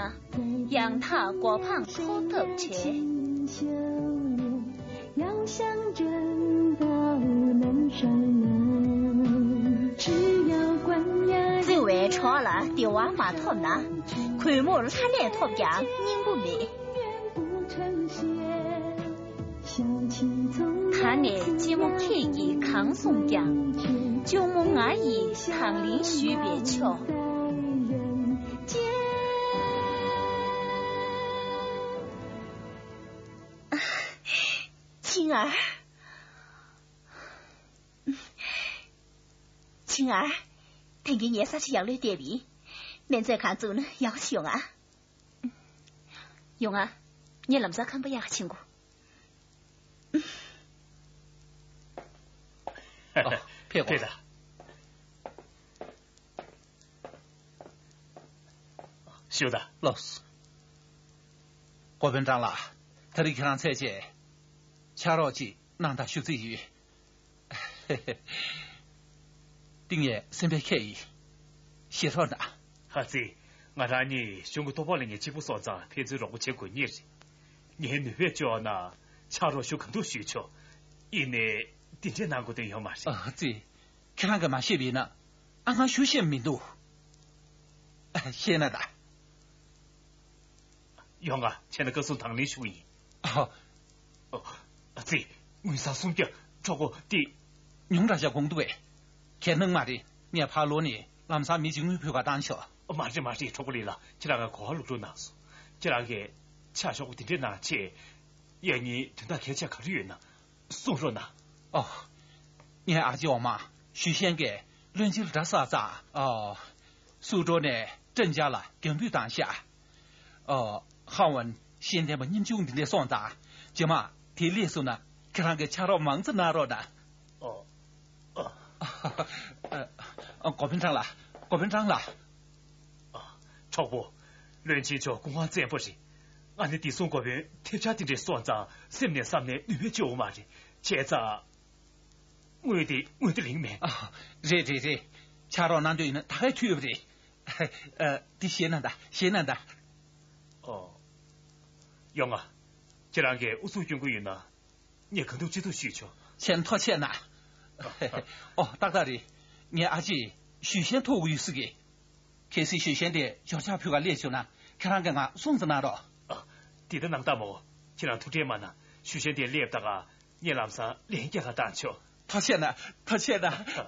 ཡང་དག་གོ་འཕང་ཐོབ་ཐབས་བྱེད། 要想真的能上岸，只要关押 བརྩེ་བའི་གྲོགས་ལ་བདེ་བ་མ་ཐོབ་ན། གུས་མོར་ལྷ་གནས་ཐོབ་ཀྱང་སྙིང་པོ་མེད། ད་ནས་གཅེན་མོ་ཁྱེད་ཀྱིས་གང་གསུངས་ཀྱང་། གཅུང་མོ་ང་ཡིས་དང་ལེན་ཞུས་པས་ཆོག། ཆིང་ཨར། ཆིང་ཨར། ད་གིན་ངས་ས་ཆ་ཡག་ལོས་བལྟས་པ་ཡིན། སྨན་རྩིས་ཁང་བཙུགས་ན་ཡག་པོ་ཞིག་ཡོང་ང་། ཡོང་ང་། ངས་ལམ་སང་ཁང་པ་གཡར་ག་ཕྱིན་གོ། ཨ། ཕེབས་གོ། ཕེབས་དང་། ཞུ་དང་། ལགས་སོ། གོ་པན་ཀྲང་ལགས། ད་རེས་ཁྱེད་རང་ཚེ་ཆེ། ཕྱག་རོགས་ཅིག་གནང་དང་ཞུ་རྩིས་ཡོད། ཏིང་ངེ་སེམས་པའི་ཁྱེད་ཡིན། ཞེ་ཧྲོག་ན། ཧ་ཙི། ང་རང་གཉིས་གཞུང་གི་ལྟོ་ཕོགས་ལེན་མཁན་གཅིག་པུ་སོང་ཙང་ཕན་ཚུན་རོགས་པ་བྱེད་དགོས་ངེས་རེད། ངའི་ནུས་པས་ལྕོགས་ན་ཕྱག་རོགས་ཞུ་གང་ཐུབ་ཞུས་ཆོག། ཡིན་ནའི་འདི་འདྲས་གནང་དགོས་དོན་ཡོད་མ་རེད། ཨ་ཙི། ཁྱེད་རང་གིས་མ་ཤེས་པ་ཡིན་ན་ཨ་ང་ཞུ་ཤེས་མི་འདུག། ཤེས་ན་ད། ཡོང་ང་། བྱས་ན་བཀའ་གསུང་དང་ལེན་ཞུ་གི་ཡིན། ཨ། ཨ་ཙི། དངུལ་སྲང་སུམ་བརྒྱ། གྲོགས་པོ་དེ། ཉུང་དྲགས་ཤག་དགོངས་འདུག་པས། གལ་གནང་མ་རེད། ངས་ཕར་ལོག་ནས་ལམ་སང་མི་གཅིག་དངུལ་ཕུལ་ག་བཏང་ཆོག། མ་རེད་མ་རེད། གྲོགས་པོ་ལི་ལགས། ཁྱེད་རང་གིས་གོ་བ་ལོག་འགྲོ་གནང་སོང་། ཁྱེད་རང་གིས་ཕྱག་ཞོག་པོ་དེ་འདྲས་གནང་བྱས། ཡ་ངའི་དོན་དག་གལ་ཆེ་ག་རེ་ཡོད་ན། གསུང་རོགས་གནང་། ཨོ། ངའི་ཨ་ཅེ་འོག་མ་ཞུས་ཤན་གྱིས་བློན་ཆེན་འདྲ་ས་ཙང་། ཨོ། སུའུ་ཀྲོའུ་ནས་ཀྲེན་ཅཱ་ལ་རྒྱང་འབུད་བཏང་ཤག། ཨོ། ཧ་ཝན་ཤེས་ལྡན་པ་ཉམ་ཆུང་འདི་འདྲས་སོང་ཙང་། རྗེས་མ་དེ་སླེབས་སོང་ན་ཁྱེད་རང་གིས་ཕྱག་རོགས་མང་ཙམ་གནང་རོགས་གནང་། ཨོ། ཨོ། ཨ། གོ་པན་ཀྲང་ལགས། གོ་པན་ཀྲང་ལགས། ཨ། གྲོགས་པོ། བློན་ཆེན་མཆོག་སྐུ་དབང་བཙན་པོ་རེད། ཨ་ནི་བདེ་སྲུང་འགོ་དཔོན་ཐེབས་ཆག་དེ་འདྲས་སོང་ཙང་སེམས་ནས་བསམ་ནས་ནུས་པས་སྤྱོད་འོ་མ་རེད། བྱས་ཙང་། དངུལ་དེ་དངུལ་དེ་ལིང་མེད། ཨ། རེད་རེད་རེད། ཕྱག་རོགས་གནང་འདོད་ཡིན་ན་ད་གའི་ཐུབ་ཡོད་རེད། ཨ། དེ་བཞེས་ན་ད། བཞེས་ན་ད། ཨོ། ཡོང་ང་། ཁྱེད་རང་གིས་ཨུ་ཚུགས་སྐྱོན་གྱི་ཡོད་ན། ངས་གང་ཐུབ་ཅི་ཐུབ་ཞུས་ཆོག། ཆེན་ཐོག་ཆེ་ན། ཨོ། ཏག་ཏག་རེད། ངའི་ཨ་ཅེ་ཞུས་ཤན་ཐུག་གི་ཡོད་ཟེར་གི། གལ་སྲིད་ཞུས་ཤན་དེ་འབྱོར་ཆག་ཕུལ་ག་སླེབས་བྱུང་ན་ཁྱེད་རང་གིས་ང་སྲུང་བརྩི་གནང་རོགས། ཨ། དེ་ལྟར་གནང་དང་མོ། ཁྱེད་རང་ཐུགས་ཁྲལ་མ་གནང་། ཞུས་ཤན་དེ་སླེབས་ད་ག་ངས་ལམ་སང་ལན་རྒྱག་ག་བཏང་ཆོག། ཐུགས་རྗེ་གནང་། ཐུགས་རྗེ་གནང་། ཨ།